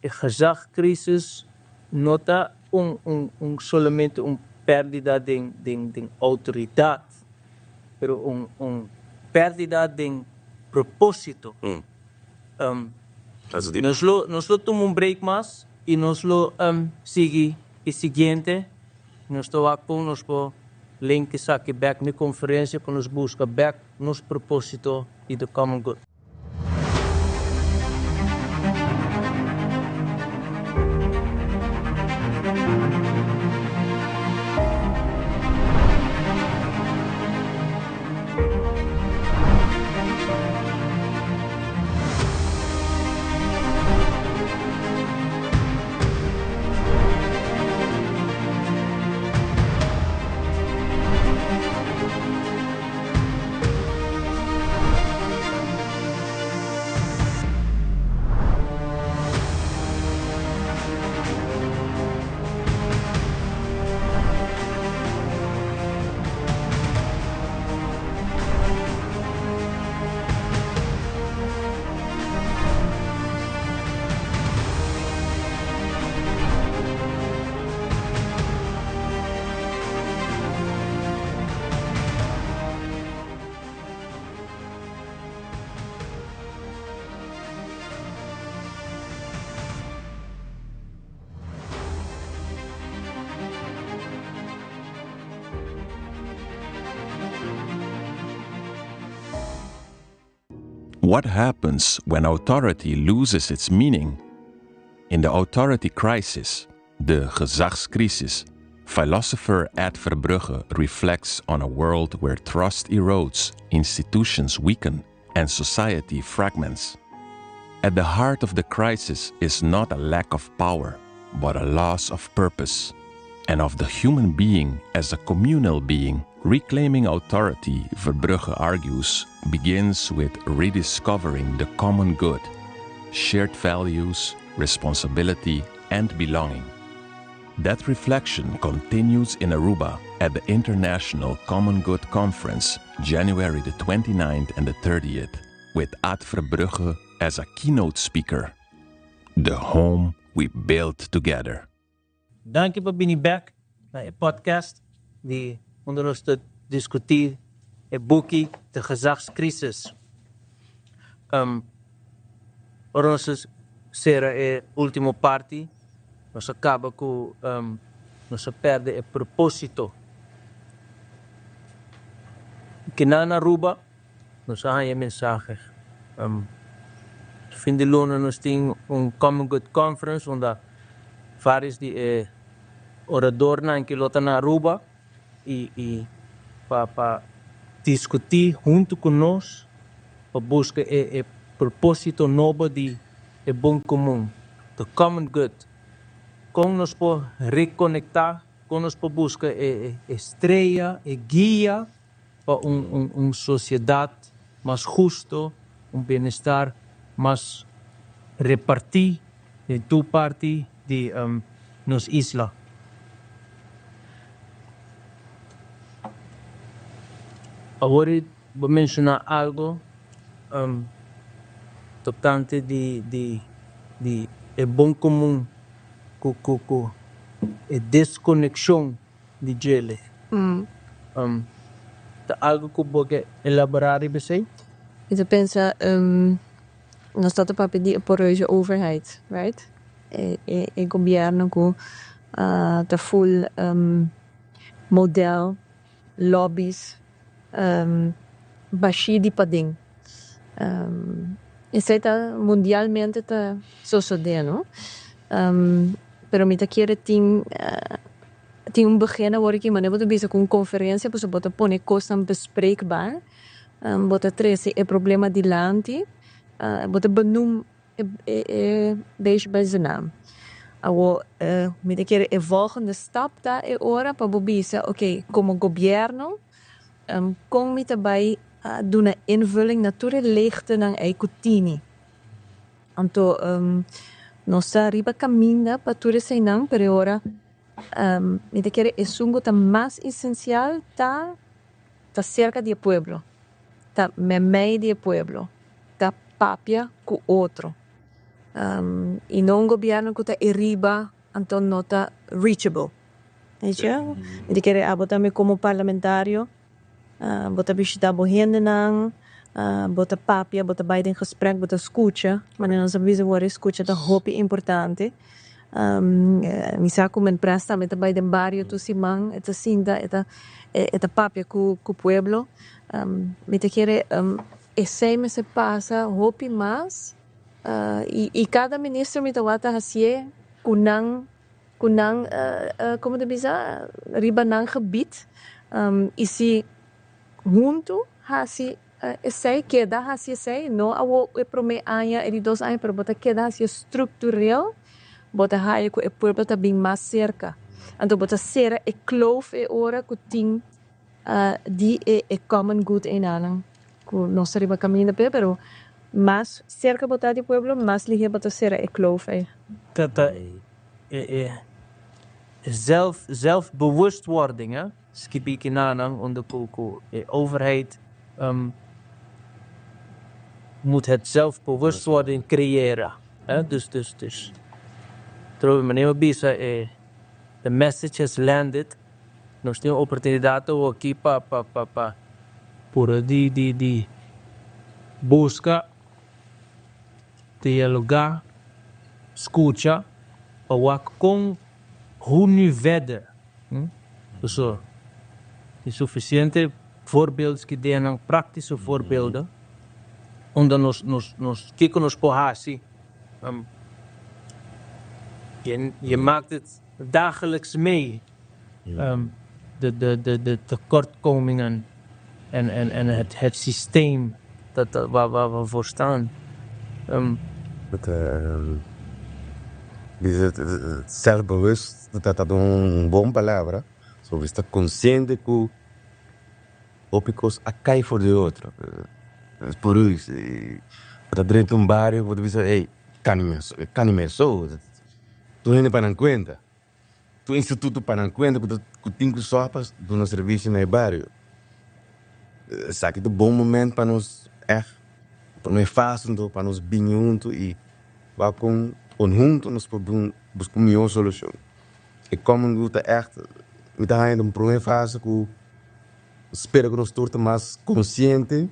e gezagcrisis no ta un un solamente un pèrdida den den outoridat pero un un pèrdida den propósito. Nos lo nos lo tuma un break mas i nos lo sigui e siguiente. Nos ta wak kon nos por link esaki bek na e konferensia pa nos buska bek nos propósito di the common good. What happens when authority loses its meaning? In the authority crisis, de gezagscrisis, philosopher Ed Verbrugge reflects on a world where trust erodes, institutions weaken, and society fragments. At the heart of the crisis is not a lack of power, but a loss of purpose, and of the human being as a communal being. Reclaiming authority, Verbrugge argues, begins with rediscovering the common good, shared values, responsibility, and belonging. That reflection continues in Aruba at the International Common Good Conference, January the 29th and the 30th, with Ad Verbrugge as a keynote speaker. The home we build together. Danki pa bini bek na e podcast di unda nos ta diskutí e buki De Gezagscrisis. Ora nos a sera e último parti, nos a kaba ku nos a pèrdè e propósito. Kinan na Aruba nos a haña e mensahe. Fin di luna nos tin un Common Good Conference unda vários di e oradornan ki lo ta na Aruba i i pa pa diskutí huntu ku nos pa buska e e propósito nobo di e bon komun, the common good. Kon nos por rekonektá, kon nos por buska e e strea, e guia pa un un sosiedat mas husto, un bienestar mas repartí den tur parti di nos isla. Awor bo menshoná algo tokante di di di e bon komun ku ku ku e deskonekshon di djele. Ta algo ku bo ke elaborá riba esei? Mi ta pensa nos ta ta papia di e poreuze overheid, right? E e gobierno ku ta ful model, lobbies, bashí di paden. Esei ta mundialmente ta sosodé no. Pero mi ta kere tin tin un begin awor aki manera bo ta bisa ku un konferensia pasobra bo ta pone kosnan bespreekbaar, bo ta trese e problema dilanti, bo ta benoem e beestje bij zijn naam. Awor mi ta kere e volgende stap ta e ora pa bo bisa oke komo gobierno kon mi ta bai duna invulling na tur e leegtenan ei ku tini. Anto nos ta riba kaminda pa tur eseinan pero e ora mi ta kere esun ku ta mas esensial ta ta serka di e pueblo. Ta meimei di e pueblo, ta papia ku otro. I no un gobièrnu ku ta eriba anto no ta reachable. Weet je? Mi ta kere abo tambe komo parlamentario bo ta bishita bo hendenan, bo ta papia, bo ta bai den gesprek, bo ta skucha. Manera nos a bisa wor e skucha ta hopi importante. Mi sa ku men pres tambe ta bai den bario tur siman, e ta sinta, e ta e ta papia ku ku pueblo. Mi ta kere esei mester pasa hopi mas i i kada minister mi ta wak ta hasié ku nan ku nan komo ta bisa riba nan gebied i si huntu hasi esei keda hasi esei no awo e prome aña e di dos aña pero bo ta keda hasié structureel bo ta haya ku e pueblo ta bin mas serka anto bo ta sera e kloof e ora ku tin di e e common good einanan ku nos ta riba kaminda p'e pero mas serka bo ta di pueblo mas lihe bo ta sera e kloof ei. Ta ta e e zelf zelfbewustwording hè skibi kinanan unda ku ku e overheid moet het zelfbewustwording creëren hè dus dus dus trobe manera mi a bisa e the message has landed. Nos tin oportunidat awoki pa pa pa pa pura di di di buska, dialogá, skucha pa wak kon hoe nu verder. Paso tin sufisiente voorbeeld ki den nan praktische voorbeelden unda nos nos nos kiko nos por hasi. Je je maakt het dagelijks mee de, de, de, de tekortkomingen en, en, en het, het systeem dat, dat, waar, waar we voor staan. Het, het, het zelfbewust, dat ta un bon palabra. So, bo ta konsiente ku hopi kos a kai for di otro. Por us, bo ta drenta un bario, bo ta bisa, ey, kani mi so. Tur hende pa nan kuenta, tur instituto pa nan kuenta ku ta ku tin ku sòp pa duna servisio na e bario. Esaki ta bon momento pa nos ègt promé fase anto pa nos bini huntu i wak kon huntu nos por buska un mihó solushon. E common good ta ègt mi ta haña den promé fase ku spera ku nos tur ta mas konsiente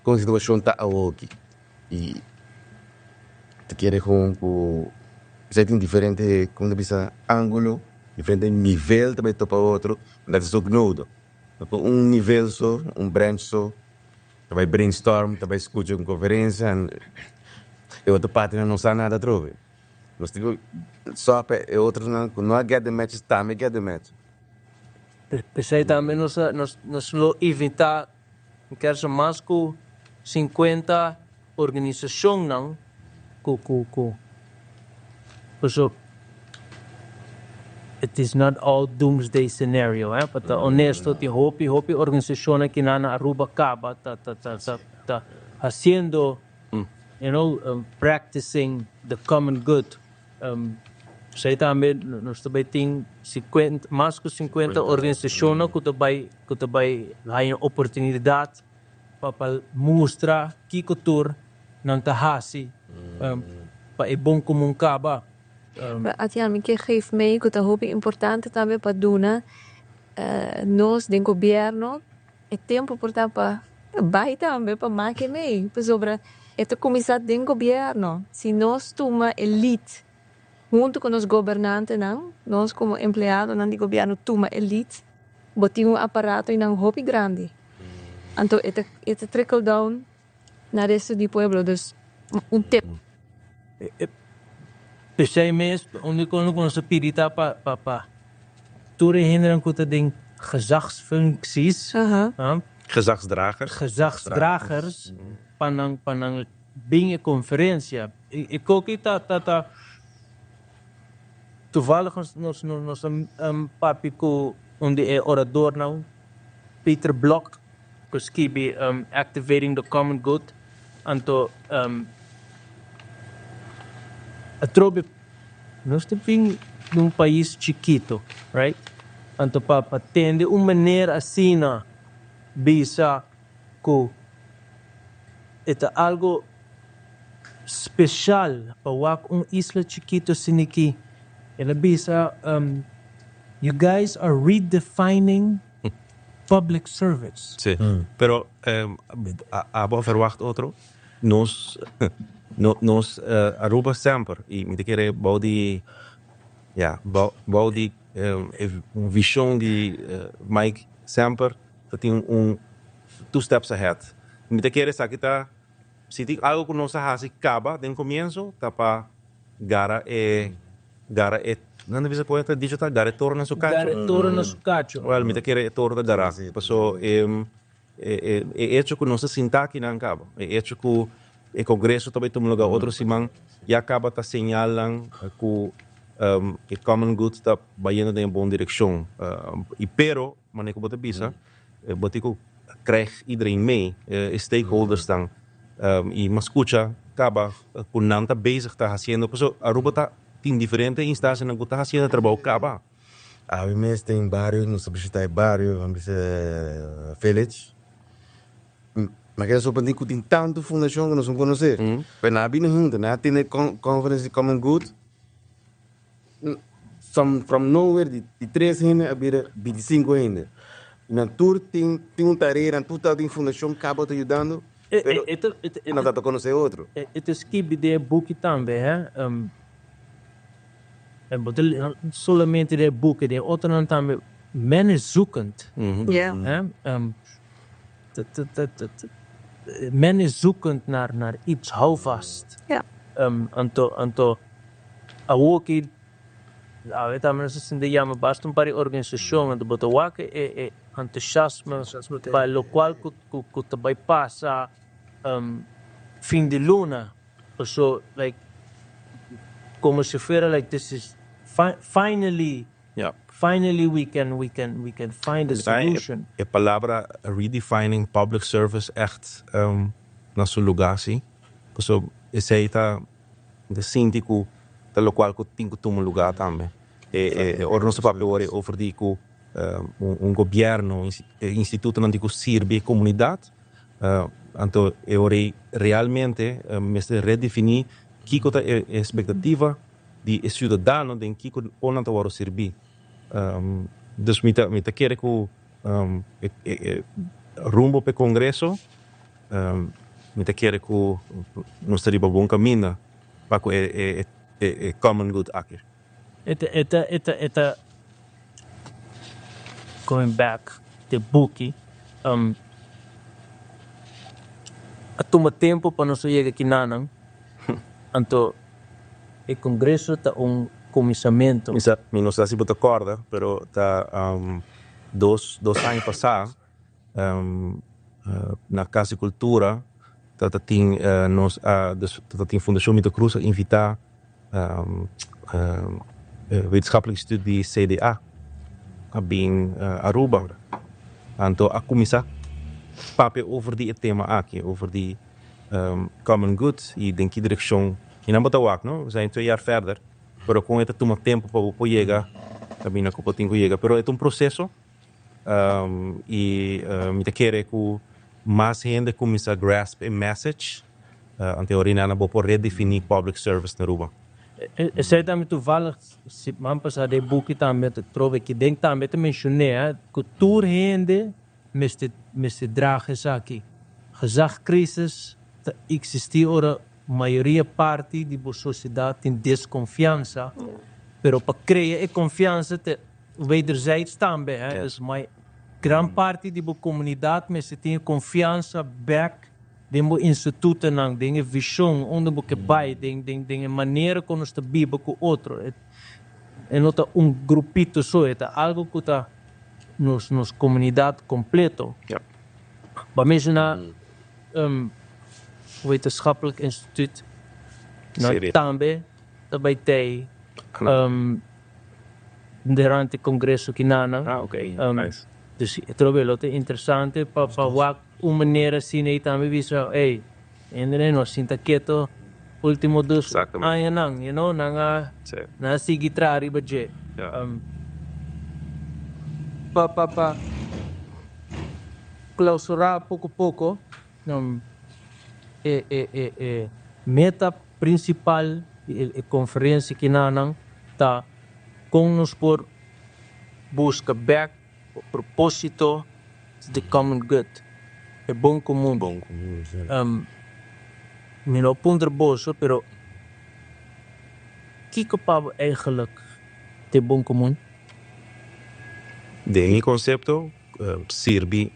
kon e situashon ta awoki. I ta kere kon ku esei tin diferente kon ta bisa angulo, diferente nivel ta bai topa otro, dat is ook nodo. No por un nivel so, un branch so ta bai brainstorm, ta bai skucha un konferensia en e otro partinan no sa nada atrobe. Nos tin ku sòp e otronan ku no a get the matches tambe get the match. P'esei tambe nos a nos lo invitá Mi kier sa mas ku 50 organisashonnan ku ku ku paso it is not all doomsday scenario eh pa ta honesto tin hopi hopi organisashonnan kinan na Aruba kaba ta ta ta ta ta hasiendo you know practicing the common good. Esei tambe nos ta bai tin 50, mas ku 50 organisashonnan ku ta bai ku ta bai haña oportunidat pa pa mustra kiko tur nan ta hasi pa e bon komun kaba. Adriaan, mi ke geef mee ku ta hopi importante tambe pa duna nos den gobièrnu E tempu por ta pa bai tambe pa make mei, pasobra e ta kuminsá den gobièrnu. Si nos tuma e lead huntu ku nos gobernantenan, nos komo empleadonan di gobièrnu tuma e lead, bo tin un aparato einan hopi grandi. Anto e ta e ta trickle down na resto di pueblo. Dus un tip. P'esei mes, úniko ku nos ta pidi ta pa pa pa tur e hendenan ku ta den gezagsfuncties, Gezagsdragers. Gezagsdragers, pa nan pa nan bin e konferensia. E koki ta ta ta toevallig nos nos nos a papia ku un di e oradornan, Peter Blok, ku skibi Activating the Common Good, anto atrobe nos ta bin di un pais chikito, right? Anto pa pa tende un manera asina bisa. Ku e ta algo spesial pa wak un isla chikitu asin'aki. El a bisa, You guys are redefining public service. Sí, pero abo a verwacht otro. Nos, nos Aruba semper, y mi ta kere bou di, ya, bou di e vision di Mike semper ta tin un two steps ahead. Mi ta kere esaki ta, si tin algo ku nos a hasi kaba den komienso ta pa gara e, gara e, nan ta bisa kon e ta dicho ta? Gara e toro na su kacho. Gara e toro na su kacho. Wèl, mi ta kere e toro ta gará. Paso e e echo ku nos ta sinta akinan kaba, e echo ku e kongreso ta bai tuma lugá otro siman, ya kaba ta señalnan ku e common good ta bayendo den e bon direkshon. I pero, manera ku bo ta bisa, bo tin ku krijg iedereen mee, e stakeholdersnan. I mi a skucha kaba ku nan ta bezig ta hasiendo, pasobra Aruba ta tin diferente instansianan ku ta hasiendo e trabou kaba. Awe mes den bario, nos ta bishita e bario, nan bisa village. Mi a keda sorprendí ku tin tantu fundashon ku nos no konosé. Pero nan a bini huntu, nan a tene conference di common good. Some from nowhere di tres hende a bira bintisinko hende. I nan tur tin tin un tarea, nan tur ta tin fundashon kaba ta yudando, pero nan ta ta konosé otro. E ta skibi den e buki tambe, he. E bo ta solamente den e buki, den otronan tambe. Men is zoekend. He. Men is zoekend naar naar iets houvast. Anto anto awoki awe tambe nos a sinti yama basta un par di organisashon anto bo ta wak e e entusiasme pa lokual ku ku ta bai pasa fin di luna paso like komo si fuera like this is finally Finally we can we can we can find a solution. E palabra redefining public service echt na su lugar si, pasobra esey ta mi ta sinti cu ta locual cu tin cu tuma lugar tambe. E ora nos ta papia ora over di cu un gobierno, e institutonan tin cu sirbi e comunidad, anto e ora ey realmente mester redefini kico ta e expectativa di e ciudadano den kico o nan ta worde sirbi. Dus mi ta mi ta kere cu e rumbo p'e congreso mi ta kere cu nos ta riba bon caminda pa cu e e common good aki. E ta e ta e ta e ta going back te buki a tuma tempo pa nos a yega kinanan anto E congreso ta un cuminsamentu. Mi sa, mi no sa si bo ta corda, pero ta dos, dos aña pasá na Cas di Cultura ta tin nos a, dus ta tin Fundacion Mito Cruz a invita Wetenschappelijk Instituut di CDA a bin Aruba. Anto a cuminsa papia over di e tema aki, over di common good y den ki direccion y nan bo ta wak no, we zijn twee jaar verder pero con e ta tuma tempo pa bo por yega caminda cu bo tin cu yega pero e ta un proceso y mi ta kere cu mas hende cuminsa grasp e message anto e ora bo por redefini public service na Aruba. Esey tambe toevallig siman pasa den buki tambe ta trobe ki den tambe ta mencion'e cu tur hende Mester mester draga esaki. Gezagcrisis ta existi ora mayoria parti di bo sociedad tin desconfiansa, pero pa crea e confiansa ta wederzijds tambe, he. Dus mai gran parti di bo comunidad mester tin e confiansa bek den bo institutonan, den e vision unda bo ke bai, den den den e manera con nos ta biba cu otro. E no ta un grupito so, e ta algo cu ta nos nos comunidad completo. Bo a menciona Wetenschappelijk Instituut, nan tambe ta bay tey durante congreso kinanan. Dus trobe lo ta interesante pa pa wak un manera asina y tambe bisa ey hende no sinta keto ultimo dos añanan, you know, nan a nan a sigui traha riba dje. Pa pa pa. klausurá poko poko, e e e e meta prinsipal di e konferensia kinanan ta kon nos por buska bèk e propósito di common good, e bon komun. Bon komun, sí. Mi no puntra boso, pero kiko pa bo eigenlijk ta e bon komun? Den mi konsepto, sirbi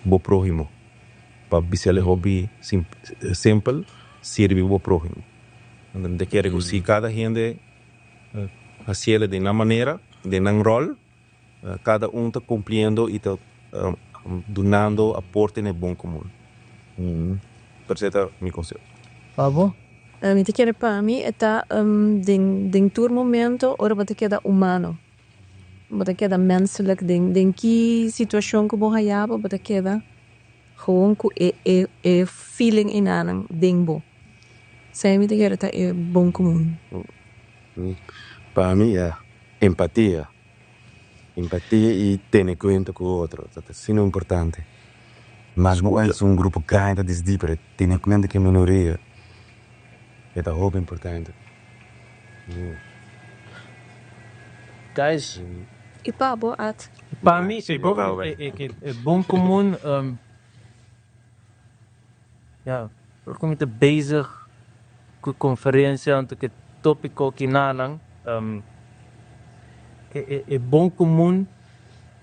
bo próhimo. Pa bisel e hopi simpel, sirbi bo próhimo. Mi ta kere ku si kada hende hasiel den nan manera, den nan ròl, kada un ta kumpliendo i ta dunando aporte na e bon komun. Pero esei ta mi konsepto. Pa bo? Mi ta kere pa mi e ta den tur momento ora bo ta keda humano, bo ta keda menselijk den ki situacion ku bo haya bo, bo ta keda gewoon ku e e feeling enanan den bo. Esei mi ta kere ta e bon komun. Pa mi e empatia, empatia i tene kuenta ku otro ta asina importante. Mas bo es un grupo grandi ta disidi pero tene kuenta ku e minoria e ta hopi importante. Guys. I pa bo, Ad? Pa mi e bon komun, ya, ora ku mi ta bezig ku konferensia anto ku e topiko kinanan, e bon komun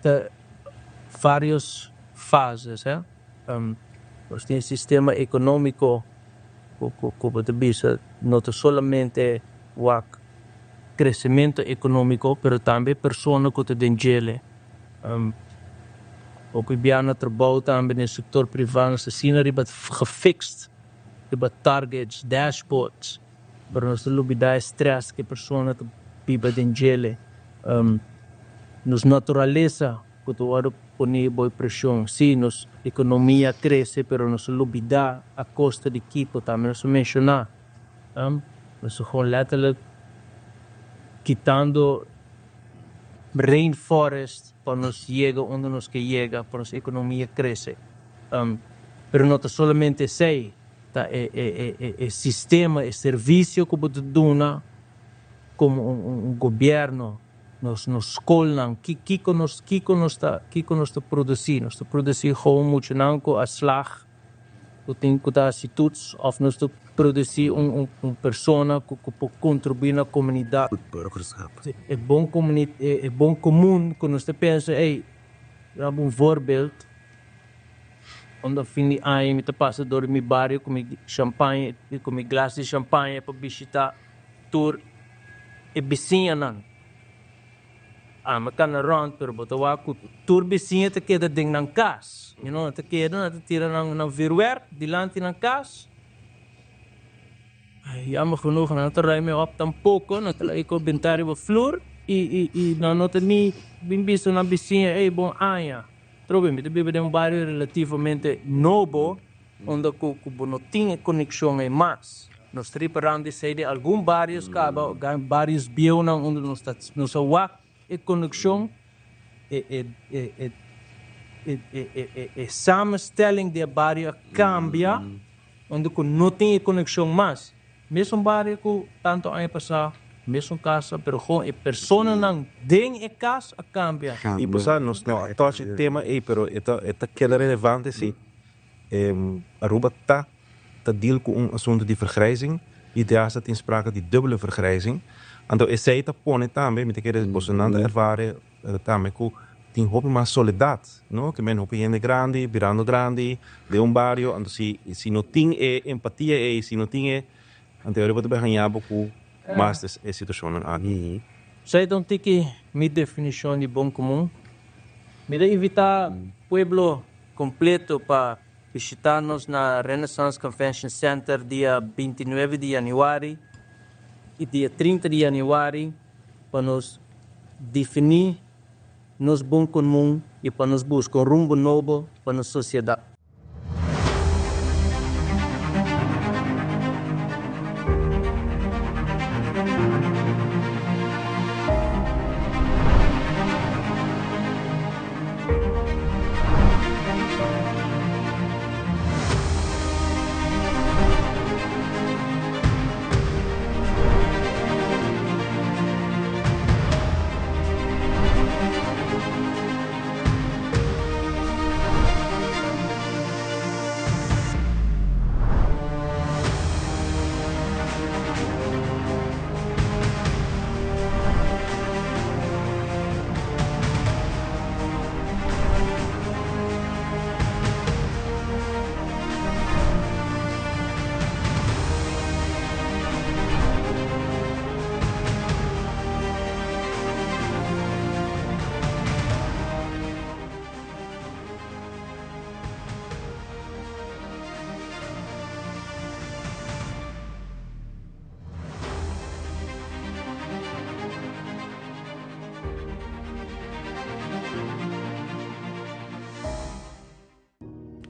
ta varios fases. Nos tin e sistema ekonómiko ku bo ta bisa no ta solamente wak kresementu ekonómiko pero tambe persona ku ta den djele. Hopi bia na trabou tambe den sektor privá nos ta asina riba gefixt riba targets, dashboards, pero nos ta lubidá e strès ku e persona ta biba den djele. Nos naturalesa ku ta wòrdu pone bou preshon. Sí, nos ekonomia krese pero nos ta lubidá a kosta di kiko tambe nos ta menshoná. Nos ta gewoon letterlijk kitando rainforest pa nos yega unda nos ke yega, pa nos ekonomia krese. Pero no ta solamente esei, ta e sistema, e servisio ku bo ta duna komo un gobièrnu, nos skolnan, kiko nos kiko nos ta kiko nos ta produsí? Nos ta produsí gewoon muchanan ku a slag ku tin ku ta hasi toets òf nos ta produsí un un persona ku ku por kontribuí na komunidat? E bon e bon komun ku nos ta pensa, ey, daba un voorbeeld. Unda fin di aña mi ta pasa dor di mi bario ku mi shampaña ku mi glas di shampaña pa bishita tur e bisiñanan. Ami kana rònt pero bo ta wak ku tur bisiña ta keda den nan kas. You know, nan ta keda, nan ta tira nan vuurwerk dilanti nan kas. Jammer genoeg nan no ta ruim e op tampoko, nan ta laga e kobenta riba flur i i nan no ta ni bin bisa nan bisiña, ey bon aña. Trobe mi ta biba den un bario relativamente nobo unda ku ku bo no tin e konekshon ei mas. Nos ta riparando di esei den algun barios kaba, barios bieunan unda nos ta nos a wak e konekshon, e e e e e e e e samenstelling di e bario a kambia unda ku no tin e konekshon mas. Mesun bario ku tantu aña pasá, mesun kasa, pero gewoon e personanan den e kas a kambia. I bo sa, nos no a touch e tema ei, pero e ta e ta keda relevante si. Aruba ta ta deal ku un asuntu di vergrijzing i te hasta tin sprake di dubbele vergrijzing. Anto esei ta pone tambe, mi ta kere bosonan ta ervare tambe ku tin hopi mas soledat, no? Ke men hopi hende grandi birando grandi den un bario, anto si si no tin e empatia ei, si no tin e, anto e ora bo ta haña bo ku mas e situashonnan aki. Esei ta un tiki mi definishon di bon komun. Mi ta invitá pueblo kompleto pa bishitá nos na Renaissance Convention Center dia 29 di yanüari i dia 30 di yanüari pa nos definí nos bon komun i pa nos buska un rumbo nobo pa nos sosiedat.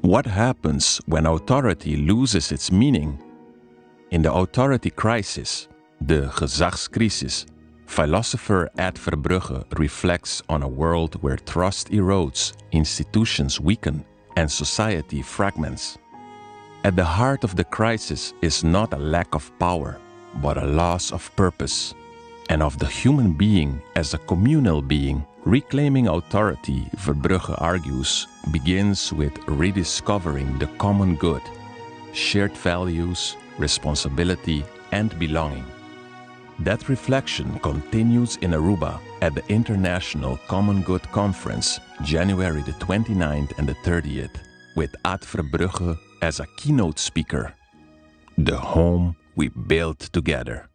What happens when authority loses its meaning? In The Authority Crisis, De Gezagscrisis, philosopher Ad Verbrugge reflects on a world where trust erodes, institutions weaken, and society fragments. At the heart of the crisis is not a lack of power, but a loss of purpose, and of the human being as a communal being. Reclaiming authority, Verbrugge argues, begins with rediscovering the common good, shared values, responsibility, and belonging. That reflection continues in Aruba at the International Common Good Conference, January the 29th and the 30th, with Ad Verbrugge as a keynote speaker. The home we built together.